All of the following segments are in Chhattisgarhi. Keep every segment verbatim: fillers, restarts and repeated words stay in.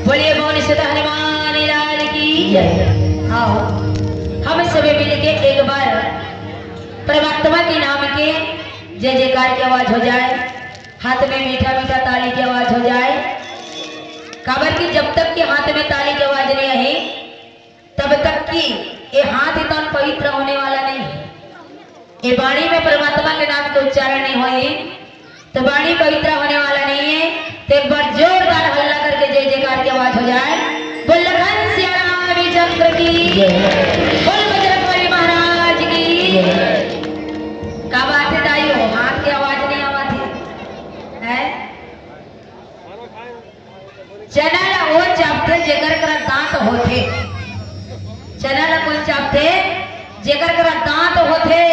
बोलिए बोल सदा हनुमान लाल की जय। आओ, हम सभी मिलके एक बार परमात्मा के नाम के जय जयकार की आवाज हो जाए, हाथ में मीठा मीठा ताली की आवाज हो जाए। काबर कि जब तक के हाथ में ताली की आवाज नहीं आई, तब तक की ये हाथ ही तन पवित्र होने वाला नहीं है। ये वाणी में परमात्मा के नाम के उच्चारण नहीं होई, तो वाणी पवित्र होने वाला नहीं है। तो एक बार जोरदार हल्ला करके जय जयकार की आवाज हो जाए। बोल लखन सिया राम चंद्र की, बोल बजरंगबली महाराज की। का बात है दाई हो, हाथ की आवाज नहीं आवा थी, है? चना ला वो चापथे जेकर करा दांत होथे। चना ला कोन चापथे? जेकर करा दांत होथे।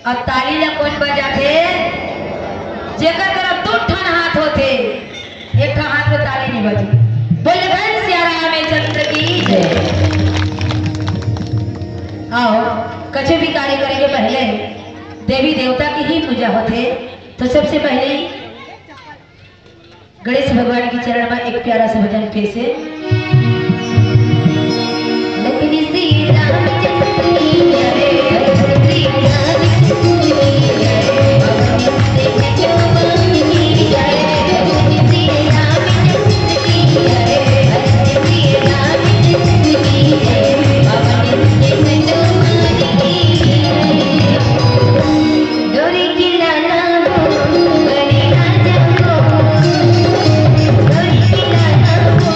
अउ ताली ला कोन बजाथे? जेकर करा दू ठन हाथ होथे। एक ठन हाथ में ताली नहीं बजे। बोल धन सिया रामचंद्र की जय। आओ, कछु भी कार्य करे के पहले देवी देवता की ही पूजा होथे। तो सबसे पहले गणेश भगवान के चरण में एक प्यारा सा भजन पेश है। लखन सिया रामचंद्र की जय, लखन सिया रामचंद्र की जय, पवन सुत हनुमान की जय, लखन सिया रामचंद्र की जय, लखन सिया रामचंद्र की जय, पवन सुत हनुमान की जय। डोरी के लाला हो, बड़े राजा हो, डोरी के लाला हो,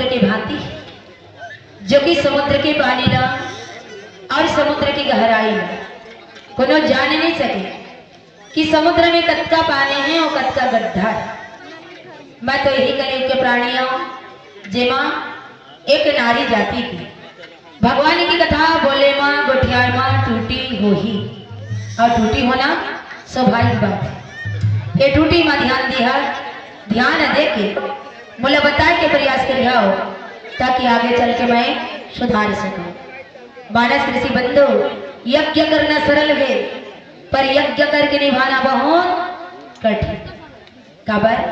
के भांति, जो कि समुद्र के पानी ला और समुद्र की गहराई ला कोनो जान नहीं सके कि समुद्र में कतका पानी है और कतका गड्ढा है। मैं तो यही कलयुग के प्राणी हूँ, जेमा एक नारी जाति के भगवान की कथा बोले मा, गोठियाए मा टूटी होही, और टूटी होना स्वाभाविक बात है। ये टूटी मा ध्यान दिहा, ध्यान दे के मोला बताए के प्रयास करिहा हो, ताकि आगे चल के मैं सुधार सकूं। मानस ऋषि बंधु, यज्ञ करना सरल है, पर यज्ञ करके निभाना बहुत कठिन। काबर?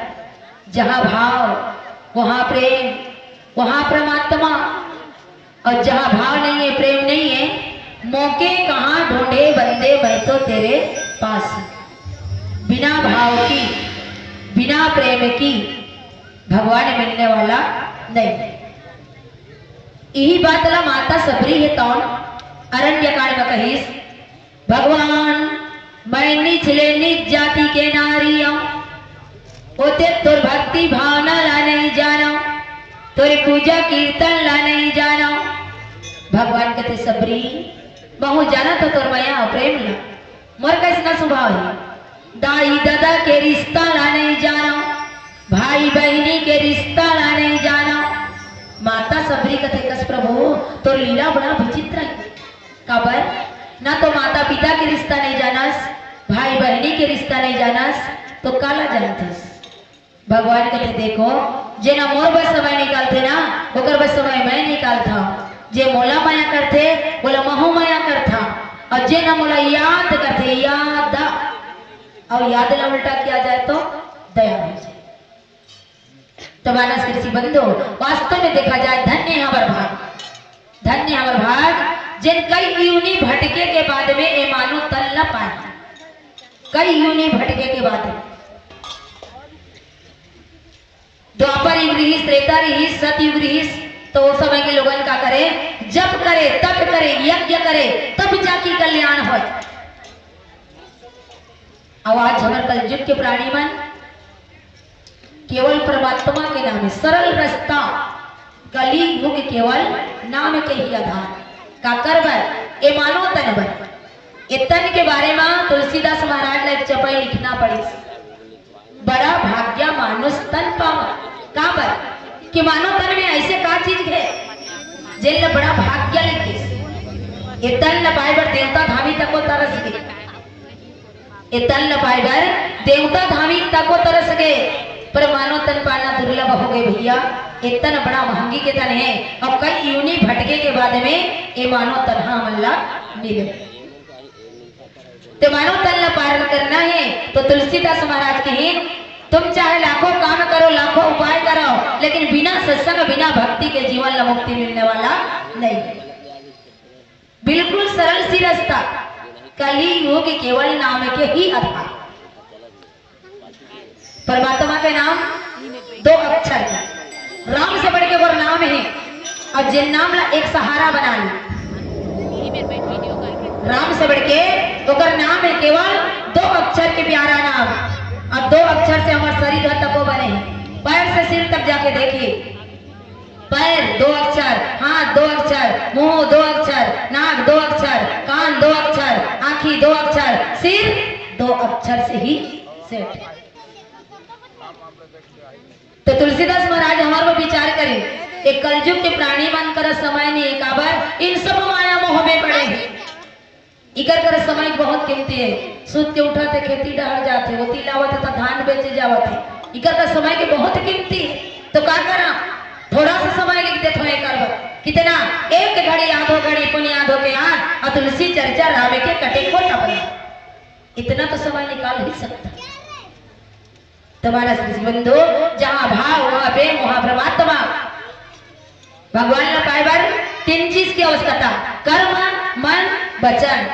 जहाँ भाव, वहाँ प्रेम, वहाँ परमात्मा। और जहाँ भाव नहीं है, प्रेम नहीं है, मौके कहाँ ढूंढे बंदे, मैं तो तेरे पास। बिना भाव की, बिना प्रेम की भगवान मिलने वाला नहीं। यही बात ला माता सबरी हे तौन अरण्य कांड में कहिस, भगवान, मैं नीच ले नीच जाति के नारी हूँ, ओते तोर भक्ति भावना ला नहीं जाना, तोरे पूजा कीर्तन ला नहीं जाना। भगवान कहते, सबरी, महू जाना तो तोर मया और प्रेम ला, मोर कैसना स्वभाव है। दाई ददा के रिश्ता ला नहीं जाना, भाई बहिनी के रिश्ता ला नहीं जाना। माता सबरी कथे, कस प्रभु, तोर लीला बड़ा विचित्र है। काबर? ना तो माता पिता के रिश्ता नहीं जानस, भाई बहिनी के रिश्ता नहीं जानस, तो काला जानथस? भगवान कथे, देखो, जे ना मोर बर समय निकालथे ना, ओकर बर समय मैं निकालथंव। जे मोला मया करथे, ओला महू मया करथंव, और जे ना मोला याद करथे, याद, और याद ला उल्टा किया जाए तो दया हो जाए। तो मानस ऋषि बंधु, वास्तव में देखा जाए, धन्य हमर भाग, धन्य हमर भाग, जेन कई योनि भटके के बाद में ए मानव तन ला पाए। कई योनि भटके के बाद, द्वापर युग रिहिस, त्रेता रिहिस, सतयुग रिहिस, तो ओ समय के लोगन का करे? जप करे, तप करे, यज्ञ करे, तब जाके कल्याण होय। अउ आज हमर कलयुग के प्राणी मन केवल परमात्मा के नाम हे, सरल रस्ता, कलयुग केवल नाम के ही आधार। काकर बर? ए मानव तन बर। ए तन के बारे म तुलसीदास महाराज ला एक चपई लिखना पड़िस। बड़ा भाग्य मानुष तन पावा। काबर? कि मानव तन में ऐसे का चीज हे, जेन ला बड़ा भाग्य लिखिस। ए तन ला पाए बर देवता धामी तको तरस गे। ए तन ल पाए बर देवता धामी तको तरस गे, पर मानव तन पाना दुर्लभ हो गे भैया। ए तन बड़ा महंगी के तन हे, अउ कई योनि भटके के बाद में ए मानव तन ह हमन ला मिले। ते मानव तन ला पार करना हे, तो तुलसीदास महाराज कहिन, तुम चाहे लाखों काम करो, लाखों उपाय करो, लेकिन बिना सत्संग, बिना भक्ति के जीवन ला मुक्ति मिलने वाला नहीं। बिल्कुल सरल सी रस्ता, कलयुग केवल नाम के ही आधार। परमात्मा के नाम दो अक्षर के, राम से बढ़ के ओकर नाम हे, अउ जेन नाम ला एक सहारा बना ले। राम से बढ़ के ओकर नाम हे केवल दो अक्षर के प्यारा नाम, अउ दो अक्षर से हमर शरीर ह तको बने हे, पैर से सिर तक जाके देखिए। पैर दो अक्षर, हाथ दो अक्षर, मुंह दो अक्षर, नाक दो अक्षर, कान दो अक्षर, आंखी दो अक्षर, सिर दो अक्षर से ही सेठ। तो तुलसीदास महाराज हमर बर विचार करे, ए कलयुग के प्राणी मन करा समय नहीं हे, काबर? इन सब माया मोह में पड़े हे। इकर कर समय बहुत कीमती हे। सूत के उठत हे, खेती डहर जात हे, ओती लावत हे त धान बेचे जावत हे। इकर कर समय के बहुत कीमती हे। तो का करा, थोड़ा सा समय लिख देत हो एकर बर। कितना? एक घड़ी आधो घड़ी पुनि आधो के आन, अउ तुलसी चर्चा राम के कटे कोट अपना। इतना तो समय निकाल ही सकता। तुम्हारा श्री बंधु, जहाँ भाव वहाँ प्रेम, वहाँ परमात्मा। भगवान ला पाए बर तीन चीज की आवश्यकता, कर्म, मन, वचन।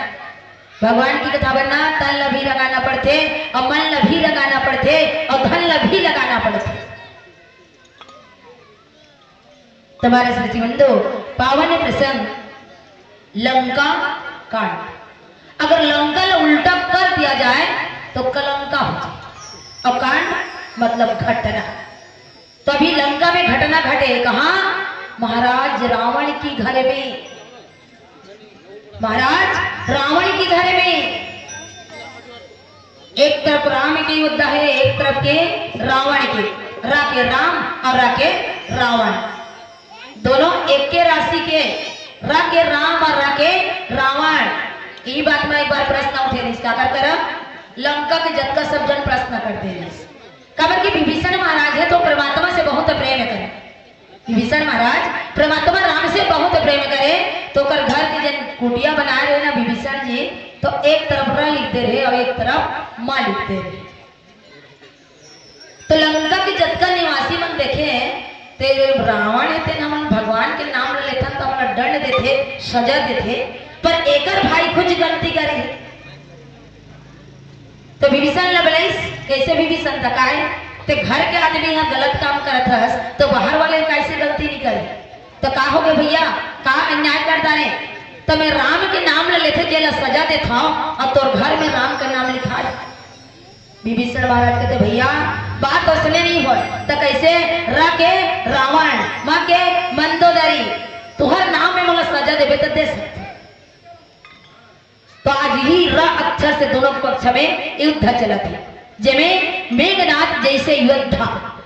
भगवान की कथा बनना तन ला भी रंगाना पड़थे अउ मन ला भी रंगाना पड़थे अउ धन ला भी लगाना पड़थे। तुम्हारा श्री बंधु, पावन प्रसंग लंका कांड। अगर लंका ला उल्टा कर दिया जाए तो कलंका हो जाए। अउ कांड मतलब घटना। अभी लंका में घटना घटे, कहाँ? महाराज रावण की घर में, महाराज रावण की घर में एक तरफ राम के युद्ध हे, एक तरफ के रावण के। रा के राम अउ रा के रावण, दोनों एक के राशि के। रा के राम अउ रा के रावण। इही बात में एक बार प्रश्न उठे रहिस, काकर करा? लंका के जतका सब झन प्रश्न करते रहिस। काबर कि विभीषण महाराज हे तो परमात्मा से बहुत प्रेम करे। विभीषण महाराज परमात्मा राम से बहुत प्रेम करे, तो ओकर घर के जेन कुटिया बनाए रहे ना विभीषण जी, तो एक तरफ रा लिख दे रहे अउ एक तरफ माँ लिख दे रहे। तो लंका के जतका निवासी मन देखे, ते रावण हे, तेन हमन भगवान के नाम ल लेथन त हमला दंड देथे, सजा देथे, पर एकर भाई कुछ गलती करे हे। तो विभीषण ल बलाइस, कइसे विभीषण? त काय, ते घर के आदमी ह गलत काम करत हस, तो बाहर वाले कइसे गलती नइ करे? तो का होगे भइया, का अन्याय कर डारे? त मैं राम के नाम ल लेथे, जेला सजा देथव, अउ तोर घर में राम के नाम लिखा हे। विभीषण महाराज कहते, "भइया, बात असने नइ होय।" त कइसे? रा के रावण, मा के मंदोदरी, तुंहर नाम में मोला सजा देबे त दे सकथे। तो आज इही रा अक्षर से दोनों पक्ष में युद्ध चलत हे, जेमे मेघनाद जइसे योद्धा,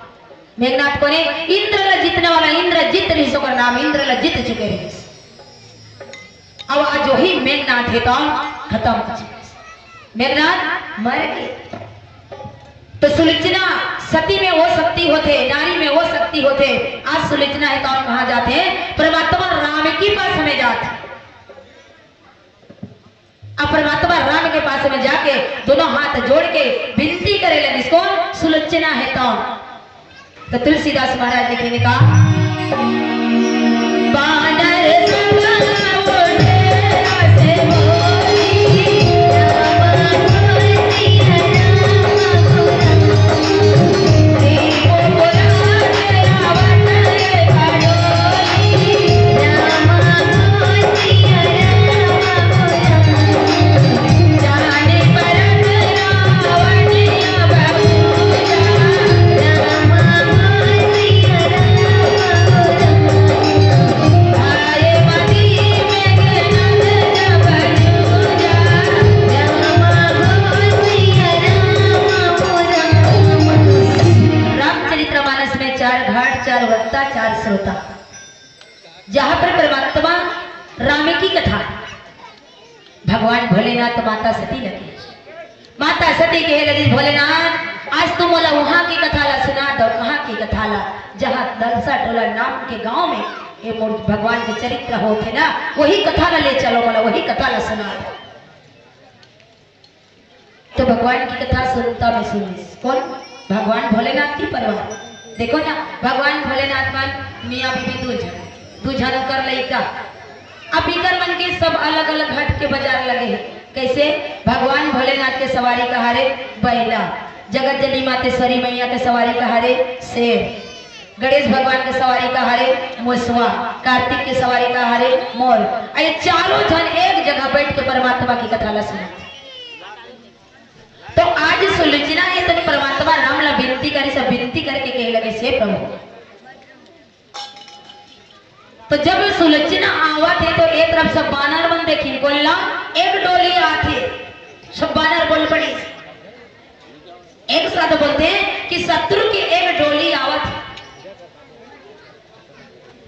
मेघनाद कोने? इंद्र ला जीतने वाला, इंद्रजीत रहिस ओकर नाम, इंद्र ला जीत चुके रहिस। अब आज वही मेघनाद हे तो खतम हो चुके। मेघनाद मर गे। तो सुलोचना सती में वो शक्ति होथे, नारी में वो शक्ति होथे। आज सुलोचना हे तो कहाँ जाथे? परमात्मा राम की पास में जाथे। अब परमात्मा राम के पास में जाके दोनों हाथ जोड़ के विनती करे लगिस। कोन? सुलोचना हे तो। तो तुलसीदास महाराज लिखे ने का, "बानर सब उठे अस बोली, राम बोल सिया राम बोल।" रामचरितमानस में चार घाट, चार वक्ता, चार श्रोता, जहाँ पर परमात्मा राम की कथा, भगवान भोलेनाथ माता सती लगे। माता सती कहे लगी, "भोलेनाथ, आज तुम मोला वहाँ की कथा ला सुना दो, कहाँ की कथा ला, जहाँ दलसा टोला नाम के गांव में ये मोर भगवान के चरित्र होथे ना, वही कथा ला ले चलो, मोला वही कथा ला सुना दो।" तो भगवान की कथा सुनता में सुनिस। कोन? भगवान भोलेनाथ की परवार। देखो ना, भगवान भोलेनाथ मन मियाँ बीबी दू झन, दू झन ओकर लइका। अब इकर मन के सब अलग-अलग हट के बाजार लगे हे। कइसे? भगवान भोलेनाथ के सवारी कहारे बैला, जगत जननी मातेश्वरी मैया के सवारी कहारे शेर, गणेश भगवान के सवारी कहारे मुसवा, कार्तिक के सवारी कहारे मोर। अउ ये चारों झन एक जगह बैठ के परमात्मा की कथा ला सुनत। तो आज सुलोचना हे तो परमात्मा राम ला विनती करिस, विनती करके कहे लगिस, "हे प्रभु।" तो जब सुलोचना आवत हे तो एक तरफ सब बानर मन देखिन, कोन ला? एक डोली आथे, सब बानर बोल पड़िस। एक साथ बोलथे कि शत्रु के एक डोली आवत हे।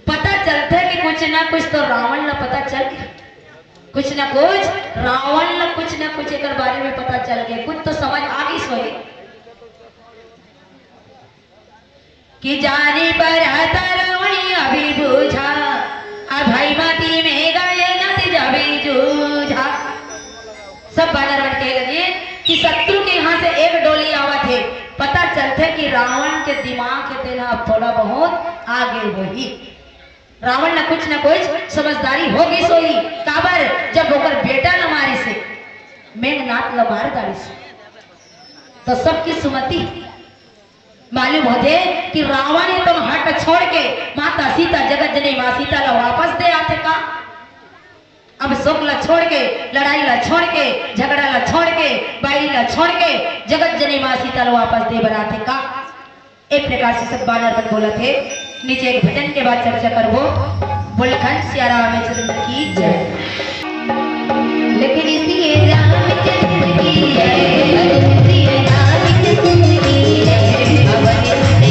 पता चलथे कि कुछ ना कुछ तो रावण ला पता चल गे, कुछ ना कुछ रावण ला कुछ ना कुछ एकर बारे में पता चल गे, कुछ तो समझ आ गिस होही। कि जानी पर हता रावणी अभी बूझा, अभय मति में गए नति जभी जूझा। सब बानर मन कहे लगे कि शत्रु के यहाँ से एक डोली आवत हे, पता चलथे कि रावण के दिमाग के तेल ह थोड़ा बहुत आगे होही। रावण ला कुछ ना कुछ समझदारी हो गिस होही, काबर जब ओकर बेटा ला मारिस हे, मेघनाथ ला मार डारिस हे, तो सबकी सुमति मालूम होथे कि रावण हे तो हट छोड़ के माता सीता, जगत जननी माँ सीता ला वापस दे आथे का? अब शोक ला छोड़ के, लड़ाई ला छोड़ के, झगड़ा ला छोड़ के, बैरी ला छोड़ के जगत जननी माँ सीता ला वापस दे बर आथे का? ए प्रकार से सब बानर मन बोलत हे। नीचे एक भजन के बाद चर्चा करबो। बोल धन सिया रामचंद्र की जय। लेकिन इसी ये रामचंद्र की जय, सिया रामचंद्र की जय, पवन सुत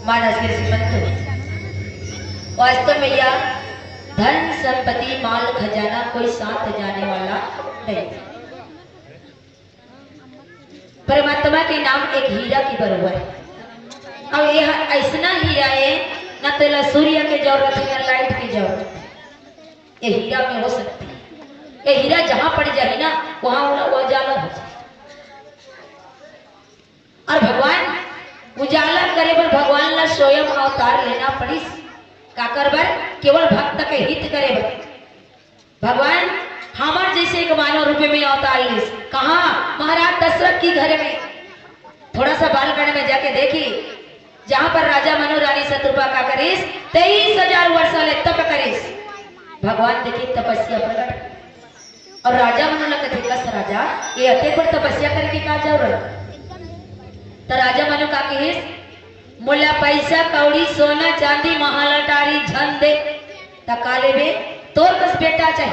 मानस के श्रीमंत। वास्तव में यह धन संपत्ति माल खजाना कोई साथ जाने वाला नहीं। परमात्मा के नाम एक हीरा के बरोबर है। अब यह ऐसना हीरा है, ना तेला सूर्य के जरूरत है, ना लाइट के जरूरत है। ये हीरा में हो सकती है। ये हीरा जहां पड़ जाए ना, वहां उला-, उजाला हो जाए। और भगवान उजाला करे बर भगवान ला स्वयं अवतार लेना पड़िस। काकर बर? केवल भक्त के हित करे बर। भगवान हमर जैसे एक मानव रूप में अवतार लिस। कहाँ? महाराज दशरथ की घर में। थोड़ा सा बालकांड में जाके देखी, जहाँ पर राजा मनु रानी शतरूपा का करिस, तेईस हजार वर्ष ले तप करिस। भगवान देखी तपस्या प्रकट। और राजा मनु ला कथे, "कस राजा, ये अतेक बड़ तपस्या करे के का जरूरत?" त राजा मनु का कहिस, "मोला पैसा कौड़ी, सोना चांदी, महल अटारी झन दे, त का लेबे? तोर कस बेटा चाही।"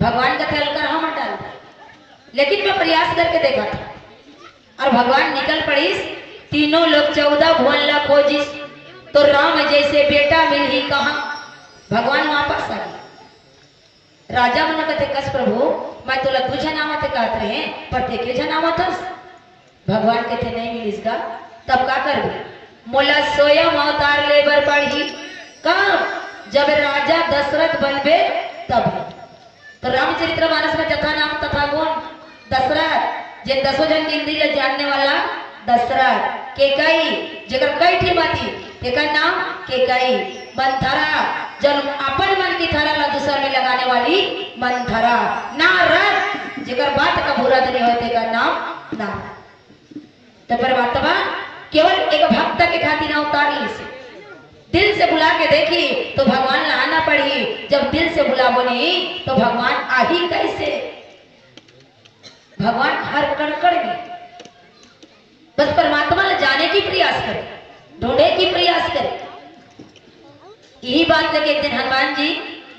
भगवान कथे, "अलकर हम डाल दे, लेकिन मैं प्रयास करके देखत हँव।" और भगवान निकल पड़िस, तीनों लोक चौदह भुवन ला खोजिस, तो राम जैसे बेटा मिलही कहाँ। भगवान वापस आ गे। राजा मनु कथे, "कस प्रभु, मैं तोला दू झन आवत हे कहत रहें, पर ते एके झन आवत हस।" भगवान कथे, "नहीं मिलिस गा।" "तब का करबे?" "मोला स्वयं अवतार ले बर पड़ही।" "कब?" "जब राजा दशरथ बनबे तब।" तो रामचरित्र मानस में जथा नाम तथा गुण, दशरथ, जे दसों झन के इंद्री ला जानने वाला दशरथ, केकई, जेकर कई ठी मती, तेकर नाम केकई, मंथरा, जन अपन मन की थरा ला दूसर में लगाने वाली मंथरा, नारद, जेकर बात का बुरा नहीं होय, तेकर नाम नारद। तो परमात्मा केवल एक भक्त के खातिर अवतार लिस। दिल से बुला के देखी तो भगवान ला आना पड़ही। जब दिल से बुलाबो नहीं तो भगवान आही कैसे? भगवान हर कण कण में। बस परमात्मा ला जाने की प्रयास करे, ढूंढे की प्रयास करे। यही बात लेके एक दिन हनुमान जी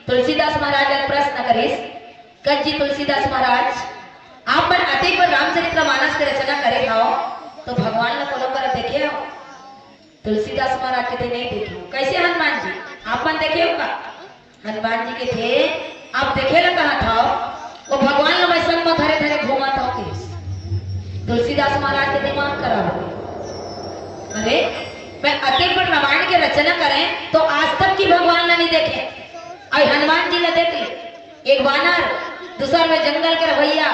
तुलसीदास महाराज ला प्रश्न करिस, "कस जी तुलसीदास महाराज, आप मन अतेक बड़ रामचरित्र मानस के रचना करे हव, तो भगवान ला कोनो करा देखे हव?" तुलसीदास महाराज कथे, "नहीं देखे हँव।" "कैसे हनुमान जी, आप मन देखे हव का?" हनुमान जी कथे, "आप देखे ला कहत हव, वो भगवान ला मैं संग में धरे धरे घूमत हँव।" कहिस। तुलसीदास महाराज के दिमाग खराब हो गे। "अरे, मैं अतेक बड़ रामायण के रचना करें तो आज तक की भगवान ला नहीं देखे, अउ हनुमान जी ला देख ले। एक वानर, दूसर में जंगल के रहवइया,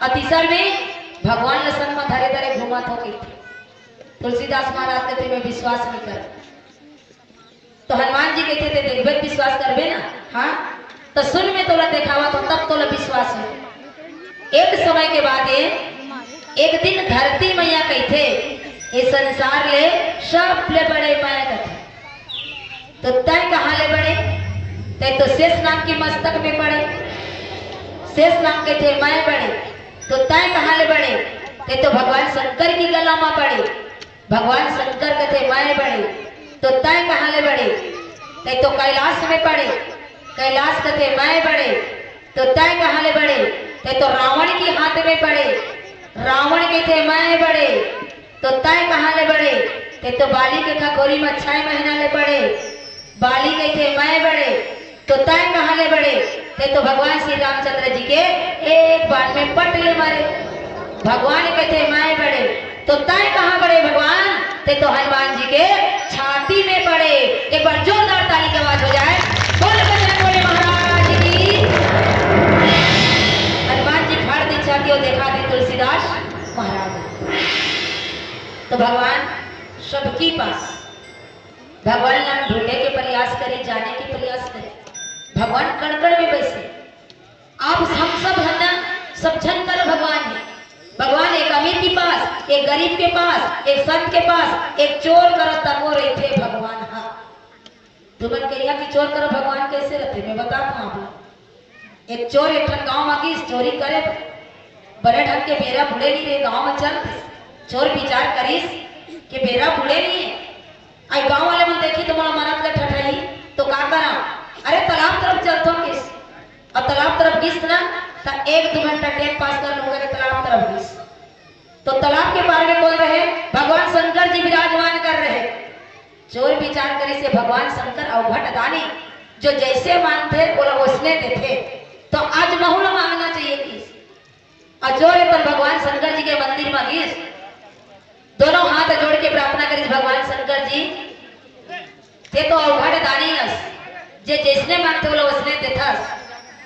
अउ तीसर में भगवान ला संग में धरे धरे घूमत हव।" कहिथे। तुलसीदास महाराज कथे, "मैं विश्वास नहीं करँव।" तो हनुमान जी कथे, "ते देखबे त विश्वास करबे ना?" "हाँ।" "तो सुन, मैं तोला देखावत हँव, तब तोला विश्वास हो।" एक समय के बाद ये, एक दिन धरती मैया कथे, "ये संसार ले सबले बड़े मैं," कथे। "तो तैं कहाँ ले बड़े?" "तैं तो शेष नाग की मस्तक में पड़े।" शेष नाग कथे, "मैं बड़े।" "तो तैं कहाँ ले बड़े?" "तैं तो भगवान शंकर की गला में पड़े।" भगवान शंकर कथे, "मैं बड़े।" "तो तैं कहाँ ले बड़े?" "तैं तो कैलाश में पड़े।" कैलाश कथे, "मैं बड़े।" "तो तैं कहाँ ले बड़े?" "तैं तो रावण के हाथ में पड़े।" रावण कथे, "मैं बड़े।" "तो तैं कहाँ ले बड़े?" "तैं तो बाली के खखोरी में छह महीना ले पड़े।" बाली कथे, "मैं बड़े।" "तो तैं कहाँ ले बड़े?" "तैं तो भगवान श्री रामचंद्र जी के एक बाण में पट ले मारे।" भगवान कथे, "मैं बड़े।" "तो तैं कहाँ बड़े भगवान?" "तैं तो हनुमान जी के छाती में पड़े।" एक बार जोरदार ताली की आवाज हो जाए। बोल बजरंग बली महाराज की। हनुमान जी फाड़ दी छाती अउ देखा दी तुलसीदास महाराज। तो भगवान सबकी पास भगवान ला ढूंढे के प्रयास करे, जाने के प्रयास करे। भगवान कण कण में बसे। आप हम सब है ना, सब झन कर भगवान है। भगवान एक अमीर के पास, एक गरीब के पास, एक संत के पास, एक चोर कर तको रहिथे भगवान। हाँ, तुमन कहिया कि चोर कर भगवान कैसे रहिथे, मैं बतात हँव आप ला। एक चोर एक ठन गांव म गिस चोरी करे। बने ढंग के बेरा बुड़े नहीं रहे, गांव म चल दिस। चोर विचार करिस कि बेरा बुड़े नहीं है, अउ गांव वाले मन देखही तो मोला मरत ले ठठही, तो का करा? अरे, तालाब तरफ चलथों किस। अब तालाब तरफ गिस ना, त एक दू घंटा टेम पास कर लूंगा के तालाब तरफ गिस। तो तालाब के पार में कौन रहे? भगवान शंकर जी विराजमान कर रहे। चोर विचार करिस, ये भगवान शंकर अवघट दानी, जो जैसे मांगथे, ओला ओसने देथे। तो आज महू ला मांगना चाहिए किस। अउ चोर एक बार भगवान शंकर जी के मंदिर म गिस, दोनों हाथ जोड़ के प्रार्थना करिस, "भगवान शंकर जी, ते तो अवघट दानी अस, जे जैसने मांगथे ओला ओसने देथस,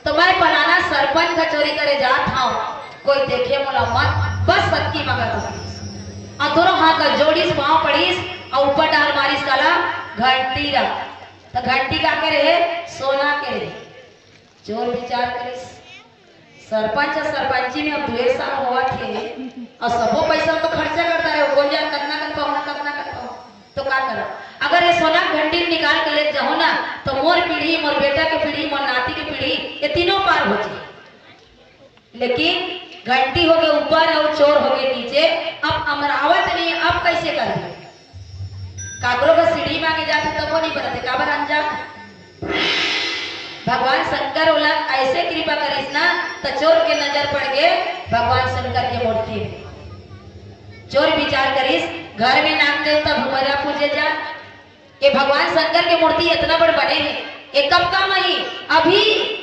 तो मैं फलाना सरपंच ह चोरी करे जात हँव, कोई देखे मोला मत, बस अतकी मंगत हँव।" अउ दोनों हाथ ला जोड़िस, पाँव पड़िस, अउ ऊपर डाल मारिस काला? घंटी ला। त घंटी का के रहे? सोना के रहे। चोर विचार करिस, सरपंच अउ सरपंची में अब दुए साल होवत हे, अउ सबो पैसा तो खर्चा करता रहे, कोन जाने कतना कन पाहूं, कतना कन पाहूं, तो का करा? अगर ये सोना घंटी निकाल के ले जाहूं ना, तो मोर पीढ़ी, मोर बेटा के पीढ़ी, मोर नाती के पीढ़ी, ये तीनों पार हो जाए। लेकिन घंटी होगे ऊपर अउ चोर होगे नीचे। अब अमरावत नहीं, अब कैसे करबे? काकरो का सीढ़ी मांगे जाते तब वो नहीं बनते, काबर अनजान। भगवान शंकर ओला ऐसे कृपा करिस ना, त चोर के नजर पड़ गे भगवान शंकर के मूर्ति में। चोर विचार करिस, घर में नाग देवता भुमरा पूजे जा, ये भगवान शंकर के मूर्ति इतना बड़ बने हे, ये कब काम आही? अभी।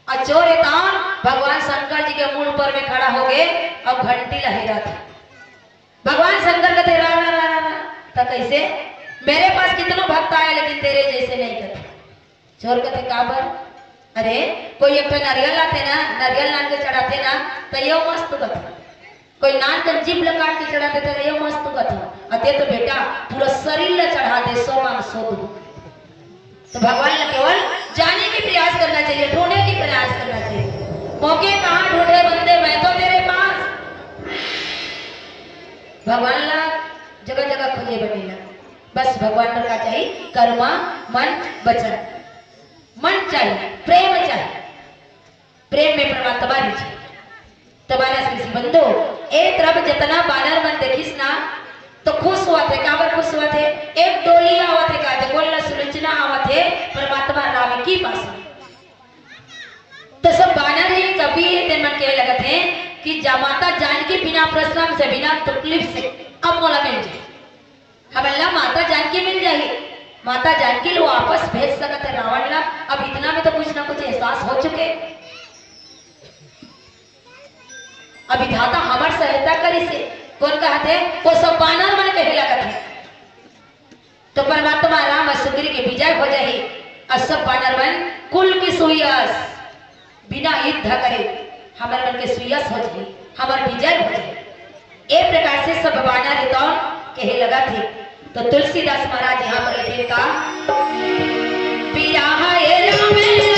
अउ चोर हे तौन भगवान शंकर जी के मूड़ ऊपर में खड़ा होगे अउ घंटी ला हेरत हे। भगवान शंकर कथे, "रा, रा, रा, रा, रा।" त कैसे? "मेरे पास कितनो भक्त आए, लेकिन तेरे जैसे नहीं," कथे। चोर कथे, "काबर?" "अरे, कोई एक ठन नरियल लाथे ना, नरियल लान के चढ़ाथे ना, त ये मस्त कथे।" कोई नान कन जीभ ल काट के चढ़ा देथे, ये मस्त कथा। अते तो बेटा पूरा शरीर ल चढ़ा दे, सो मांग सो दू। तो भगवान ल केवल जाने की प्रयास करना चाहिए, ढूंढे की प्रयास करना चाहिए। मौके कहाँ ढूंढे बंदे, मैं तो तेरे पास। भगवान ला जगह जगह खोजे बनेला। बस भगवान बर का चाहिए? कर्मा, मन, वचन। मन चाहिए, प्रेम चाहिए। प्रेम में परमात्मा रहिथे। त बानर श्री बंधु, ए तरफ जतना बानर मन देखिस ना, तो खुश होवत हे। काबर खुश होवत हे? एक डोली आवत हे, का देखो ना, सुलोचना आवत हे परमात्मा राम की पास में। तो सब बानर ही कवि हे, तेन मन कहे लगत हे कि जा माता जानकी बिना परिश्रम से, बिना तकलीफ से अब मोला मिल जाए। हमन ला माता जानकी मिल जाही, माता जानकी ल वापस भेज सकत हे रावण ला। अब इतना में तो कुछ ना कुछ एहसास हो चुके। अब विधाता हमर सहायता करिस हे। कोन कहत हे? वो सब बानर मन कहे लगत हे। तो परमात्मा राम अउ सुग्रीव के विजय हो जाही, अउ सब बानर मन कुल की सुई अस बिना युद्ध करे हमर मन के सुई अस हो जाही, हमर विजय हो जाही। ए प्रकार से सब बानर हे तौन कहे लगत हे। तो तुलसीदास महाराज यहाँ पर लिखे का, "पिया हे राम लक्ष्मण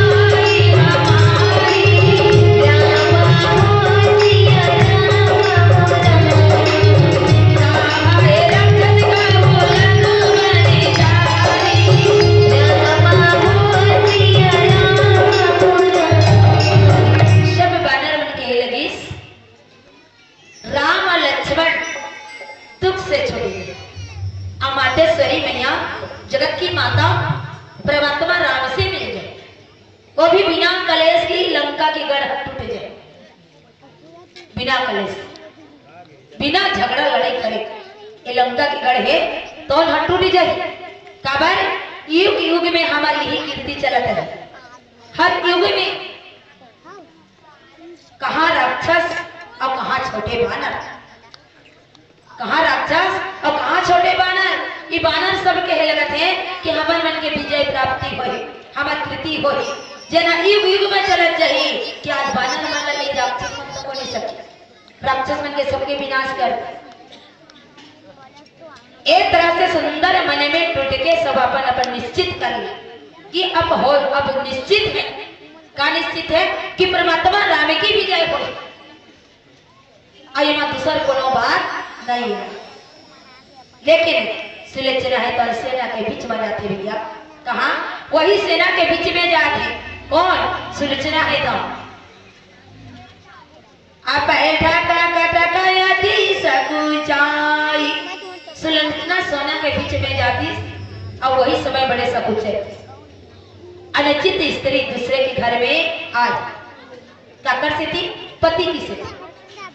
करत हो, राम हो सिया राम हो राम, तीनों कल्याण सब बानर मन कहे लगिस, राम अउ लक्ष्मण दुख से छूट गे। अउ मातेश्वरी मैया, जगत की माता, परमात्मा राम से मिल गए। वो भी बिना कलेश की लंका के गढ़ टूट जाए, बिना कलेश, बिना झगड़ा लड़ाई करे। ये लंका के गढ़ हे, तौन ह टूट जाए। काबर? युग युग में हमारी यही कीर्ति चलत हे। हर युग में कहाँ राक्षस अउ कहाँ छोटे बानर, कहाँ राक्षस अउ कहाँ छोटे बानर। ये बानर सब कहे लगत हे कि हमर मन के विजय प्राप्ति होही, हमर कृति होही। जेना युग युग में चलत जाही कि आज बानर मन ला ये राक्षस मन तो कोनी सके, राक्षस मन के सबके विनाश कर। एक तरह से सुंदर मन में टूट के सब अपन अपन निश्चित कर ले कि अब हो, अब निश्चित हे। का निश्चित हे? कि परमात्मा राम की विजय हो। अउ एमा दूसर कोनो बात नहीं हे। लेकिन सुलोचना हे तो सेना के बीच में जाथे भैया। कहाँ? वही सेना के बीच में जाथे। कौन? सुलोचना हे तो। अब बैठा का कटक अति सकुचाई। सुलोचना सेना के बीच में जाती अउ वही समय बड़े सकुचे। अनचित स्त्री दूसरे के घर में आए। काकर सेती? पति की सेती।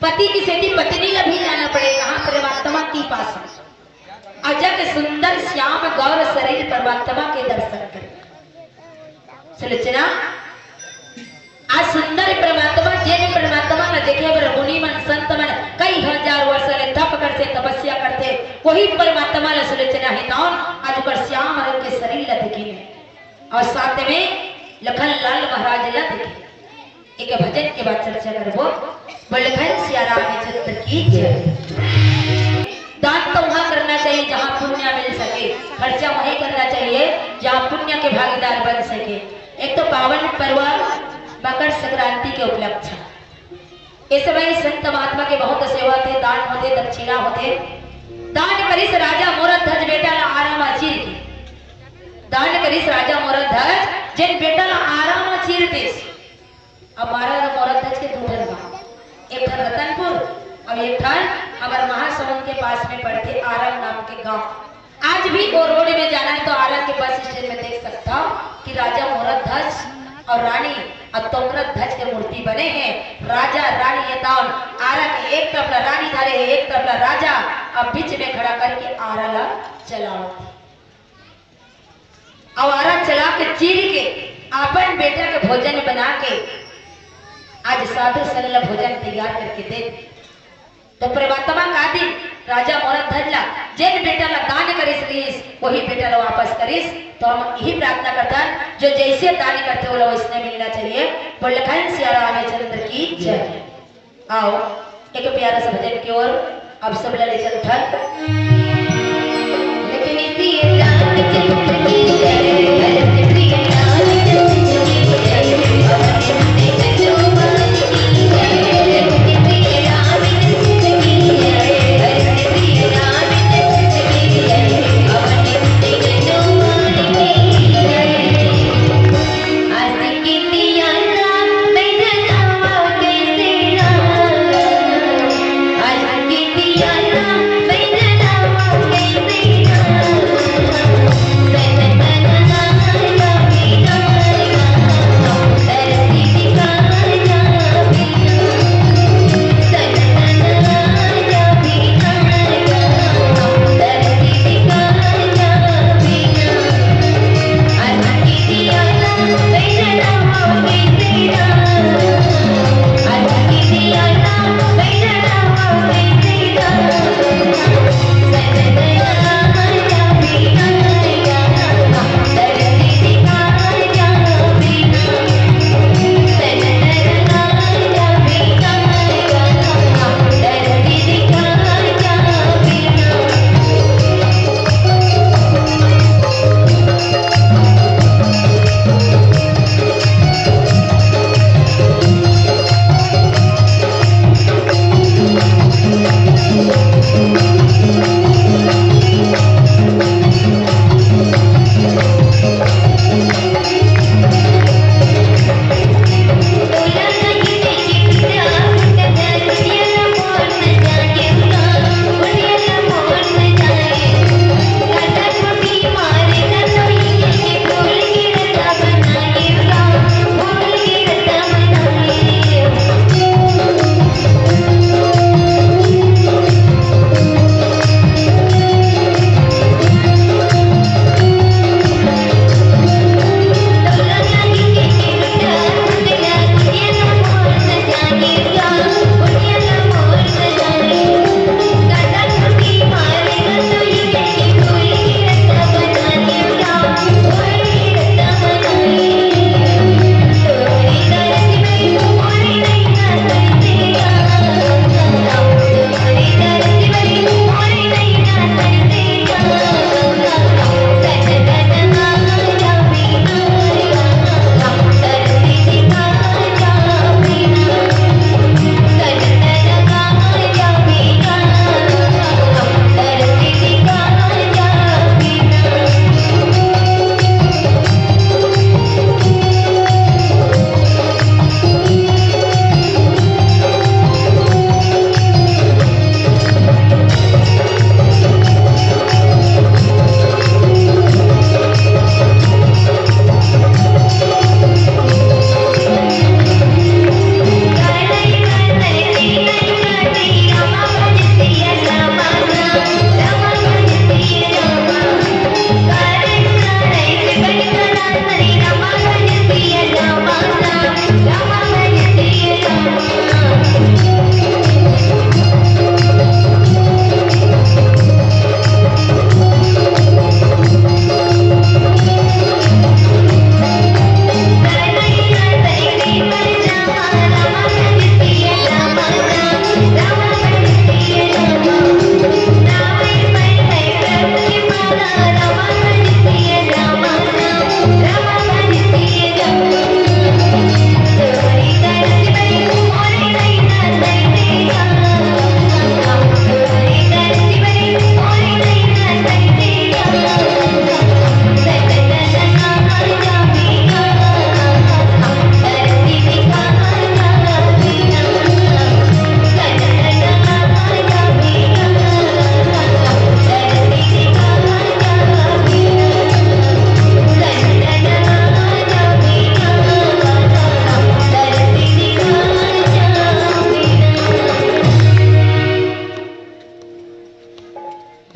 पति की सेती पत्नी ला भी जाना पड़े। कहाँ? परमात्मा की पास। अजग सुंदर श्याम गौर शरीर परमात्मा के दर्शन करे। सुलोचना, आज सुंदर परमात्मा, जे भी परमात्मा ला देखे बर मुनि मन, संत मन कई हजार वर्ष ले तप करथे, तपस्या करथे, वही परमात्मा ला सुलोचना हे तौन आज ओकर श्याम रंग के शरीर ला देखे हे। अउ साथ में लखन लाल महाराज ला देखे। एक भजन के बाद चर्चा करबो। बोल लखन सिया राम चंद्र की जय। दान तो वहाँ करना चाहिए जहाँ पुण्य मिल सके, खर्चा वहीं करना चाहिए जहाँ पुण्य के भागीदार बन सके। एक तो पावन पर्व मकर संक्रांति के उपलक्ष्य, इस समय संत महात्मा के बहुत सेवा होथे, दान होथे, दक्षिणा होथे। दान करिस राजा मोर ध्वज बेटा ला आरा म चीर के। दान करिस राजा मोर ध्वज, जेन बेटा ला आरा म चीर दिस। अब महाराज मोर ध्वज के दू ठन बा, एक ठन रतनपुर, अब एक ठन हमर महासमुंद के पास में पड़थे आरा नाम के गांव। आज भी वो रोड में जाना है तो आरा के बस स्टैंड में देख सकता हो कि राजा मोर ध्वज और रानी और तोमर ध्वज के मूर्ति बने हैं। राजा रानी ये तौन आरा के एक तरफ ला रानी धरे है, एक तरफ ला राजा, अब बीच में खड़ा करके आरा ला चलावत हे। अउ आरा चला के चीर के अपन बेटा के भोजन बना के आज साधु संग ला भोजन तैयार करके दे दे। तो परमात्मा का दिन राजा मोर ध्वज ला जेन बेटा ला दान करिस रहिस, वही बेटा ला वापस करिस। तो हम यही प्रार्थना करथन, जो जैसे दान करथे, वो ला वैसने मिलना चाहिए। बोल लखन सिया रामचंद्र की जय। आओ, एक प्यारा सा भजन की ओर आप सब ला ले चलथन।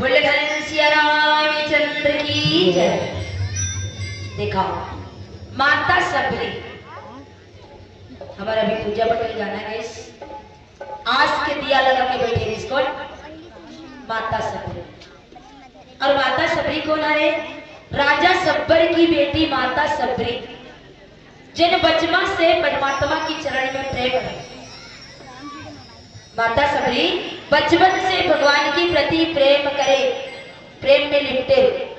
बोले घनश्याम रामचंद्र की जय। देखा, माता सबरी, हमारा अभी पूजा पटेल गाना गाइस, आस के दिया लगा के बैठे इसको माता सबरी। और माता सबरी कौन है? राजा सब्बर की बेटी माता सबरी, जिन बचपन से परमात्मा की चरण में प्रेम है। माता सबरी बचपन से भगवान के प्रति प्रेम करे, प्रेम में लिपटे।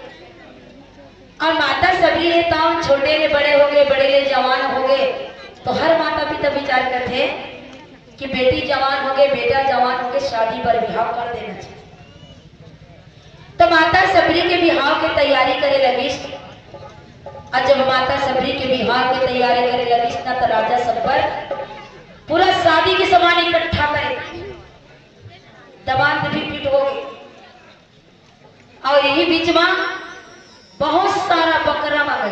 और माता सबरी हे तो छोटे ले बड़े हो गए, बड़े ले जवान हो गए, तो हर माता पिता विचार करते हैं कि बेटी जवान हो गए, बेटा जवान हो गए, शादी पर बिहाव कर देना चाहिए। तो माता सबरी के बिहाव के तैयारी करे लगिस। और जब माता सबरी के बिहाव के तैयारी करे लगिस ना, तो राजा सब्बर पूरा शादी के सामान इकट्ठा करे, दबान भी फिट हो गए। और यही बीच में बहुत सारा बकरा मंगाई।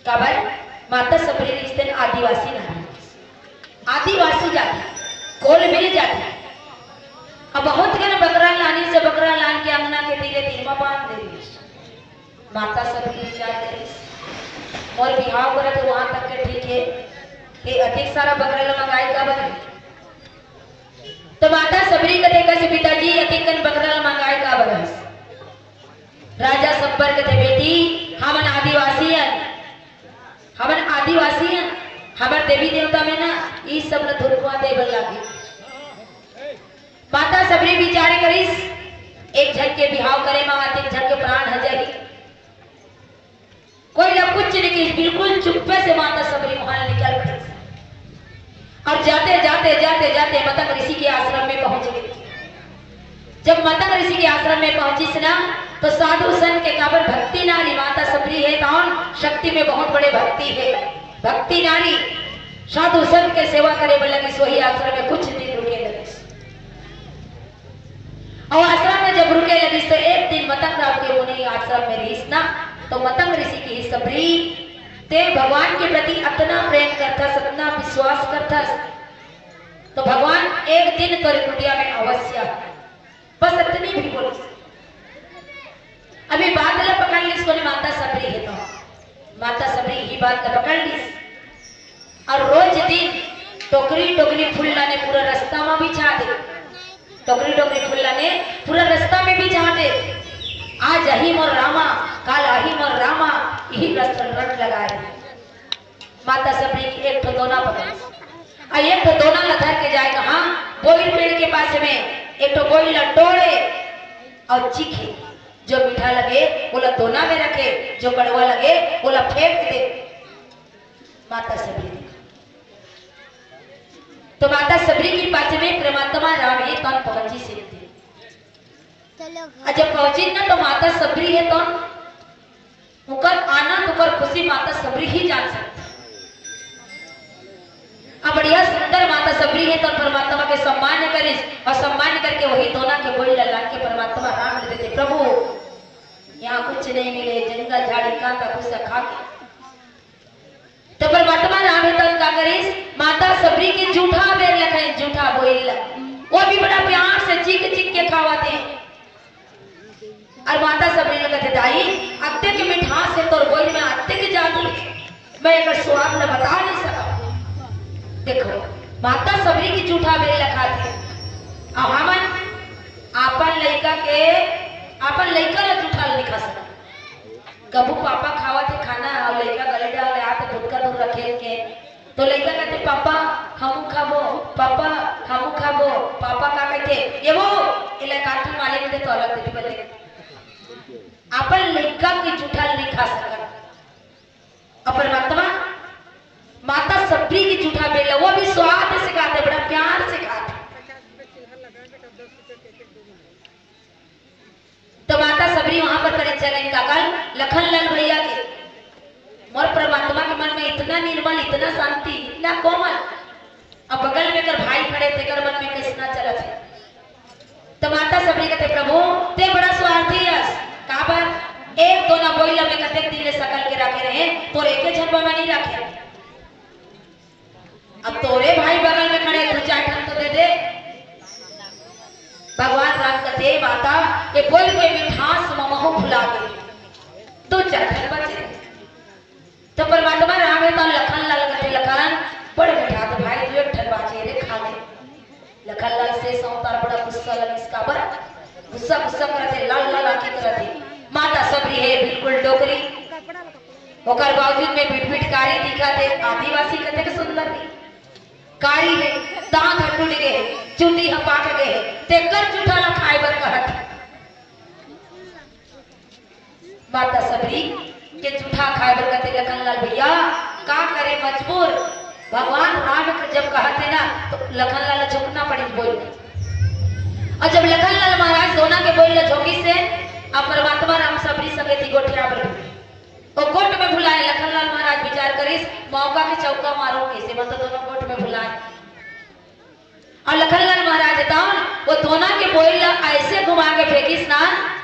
काबर? माता सबरी रिश्ते आदिवासी नारी, आदिवासी जाति, कोलबेरी जाति। अब बहुत कन बकरा लानी से बकरा लान के अंगना के तीरे तीर में बांध दे रही। माता सबरी विचार करिस, मोर बिहाव करत वहां तक के ठीक है, कि अधिक सारा बकरा ला मंगाई काबर? तो माता सबरी कथे कस पिताजी, अतिकन बकरा ल मंगाए काबर हस? राजा सब्बर कथे, बेटी, हमन आदिवासी हन, हमन आदिवासी हन, हमर देवी देवता में ना ई सब ल धुरकुआ दे बर लागे। माता सबरी विचार करिस, एक झन के बिहाव करे म अतिक झन के प्राण ह जाही। कोई ला कुछ नहीं कही, बिल्कुल चुप्पे से माता सबरी वहां निकल पड़ी। और जाते जाते जाते जाते मतंग ऋषि के आश्रम में पहुंच गई। जब मतंग ऋषि के आश्रम में पहुंची ना, तो साधु संत के काबर भक्ति नारी माता सबरी है, कौन शक्ति में बहुत बड़े भक्ति है, भक्ति नारी साधु संत के सेवा करे बर लगिस, वही आश्रम में कुछ दिन रुके लगिस। और आश्रम में जब रुके लगिस तो एक दिन मतंग राव के मुनि आश्रम में रहिस ना, तो मतंग ऋषि की सबरी ते भगवान के प्रति अतना प्रेम करथस, अतना विश्वास करथस, तो भगवान एक दिन तोरे कुटिया में अवश्य, बस अतनी भी बोलिस। अभी बात ला पकड़ लिस कोने माता सबरी है तो। माता सबरी ही बात ला पकड़ लिस। और रोज दिन टोकरी टोकरी फूल लाने पूरा रास्ता में बिछा दे। टोकरी टोकरी फूल लाने पूरा रास्ता में बिछा दे। आज आही मोर रामा, काल आही मोर रामा, यही रास्ता रट लगा रही। माता सबरी एक ठो दोना पकड़, और एक ठो दोना ला धर के जाए कहाँ, बोइर पेड़ के पास में एक ठो बोइर ला टोड़े और चीखे। जो मीठा लगे, ओला दोना में रखे, जो कड़वा लगे, ओला फेंक दे। माता सबरी देखा। तो माता सबरी के पास में परमात्मा राम हे तन पहुंची से। चलो घर। और जब पहुंची ना, तो माता सबरी हे तन, ओकर आनंद, ओकर खुशी माता सबरी ही जान सकती। अब बढ़िया सुंदर माता सबरी हे तन परमात्मा के सम्मान करिस, और सम्मान करके वही दोना के बोइर ला लान के परमात्मा राम ल देथे, प्रभु, यहाँ कुछ नहीं मिले, जंगल झाड़ी कांटा भूसा खा के। तो परमात्मा राम हे तन का करिस, माता सबरी के जूठा बेर ल खाइस, जूठा बोइर ला। वो भी बड़ा प्यार से चीख चीख के खावत हे। और माता सबरी ल कथे, दाई, अतेक मिठास हे तोर बोइर में, अतेक जादू हे, मैं एकर स्वाद ल बता नहीं सकत। देखो, माता सबरी के जूठा बेर ल खाथे, और हमन अपन लइका के, अपन लइका ल जूठा ल नहीं खा सकत। कभू पापा खावत हे खाना और लइका गले डाल ले आते फुटका दूर रखे के, तो लइका कहते, "पापा, हमू खाबो, पापा, हमू खाबो।" पापा का कहते, "ये वो, एला कार्टून वाले में दे तो अलग देती बने।" अपन लइका के जूठा नहीं खा सकत। और परमात्मा माता सबरी के जूठा बेर ल, वो भी स्वाद से खाते, बड़ा प्यार से खाते। तो माता सबरी वहां पर परीक्षा लेन का कल लखन लाल भैया के, मोर परमात्मा के मन में इतना निर्मल, इतना शांति, इतना कोमल। अब बगल में कर भाई खड़े थे, कर मन में किसना चलत हे। तो माता सबरी कहते, "प्रभु, ते बड़ा स्वार्थी हस, काबर एक दोना बोइर ल मैं कतेक दिन ले सकल के रखे रहे, तोर एके झन बर नहीं रखे।" अब तोरे भाई बगल में खड़े, दू चार ठन तो दे दे। भगवान राम कथे, माता, ये बोल के मिठास ममहू भुला गे। दो चार ठन बचे। तो परमात्मा राम हे तो लखन लाल कथे, लखन, बड़ मिठास भाई, दू एक ठन बाचे रे, खा ले। लखन लाल से अवतार बड़ा गुस्सा लगिस, काबर? गुस्सा, गुस्सा करत हे, लाल लाल आंखी करत हे। माता सबरी हे बिल्कुल डोकरी, ओकर बावजूद में बिटबिट कारी दिखत हे। आदिवासी कतेक सुंदर हे, कारी हे, दांत ह टूट गे हे, चुंदी ह पाट गे हे, तेकर जूठा ला खाए बर कहत हे। माता सबरी के जूठा खाए बर कथे लखन लाल भैया, का करे मजबूर। भगवान राम के जब कहत हे ना, तो लखन लाल झुकना पड़िस बोइल। अउ जब लखन लाल महाराज दोना के बोइल ला झोंकिस हे, अब परमात्मा राम सबरी संगे ती गोठिया बर ओ गोठ में भुलाए। लखन लाल महाराज विचार करिस, मौका के चौका मारो, कइसे मत दोनों गोठ में भुलाए। अउ लखन लाल महाराज तौन वो दोना के बोइल ला अइसे घुमा के फेंकिस ना,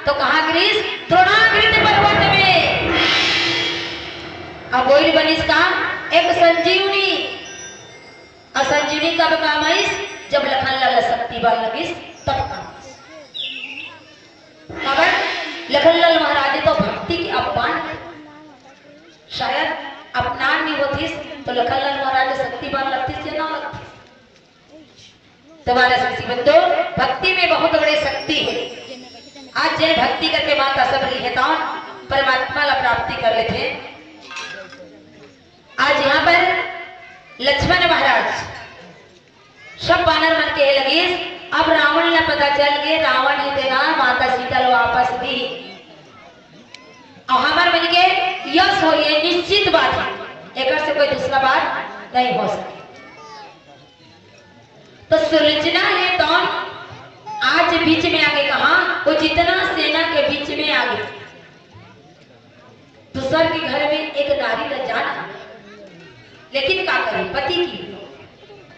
तो कहाँ गिरिस? द्रोणाकृत पर्वत में। अब बोइल बनिस का? एक संजीवनी। अउ संजीवनी कब काम आइस? जब लखन लाल शक्ति बाढ़ लगिस, तब काम आइस। काबर? लखन लाल महाराज तो भक्ति के अवदान हे। शायद अपनान नहीं होतिस, तो लखन लाल महाराज शक्ति बाढ़ लगतिस या ना लगतिस? तुम्हारा शक्ति बंधु, भक्ति में बहुत बड़ी शक्ति हे। आज जे भक्ति करके माता सबरी हे तौन परमात्मा ला प्राप्ति कर लेथे। आज यहाँ पर लक्ष्मण महाराज सब बानर मन के हे लगिस, अब रावण ला पता चल गे, रावण हे तेना माता सीता ला वापस दी। अउ हमर मन के यश होही, निश्चित बात हे, एकर से कोई दूसरा बात नहीं हो सके। तो सुलोचना हे तौन आज बीच में आगे, कहाँ वो जितना सेना के बीच में आगे। दूसर के घर में एक नारी ला जाना, लेकिन का करे, पति की,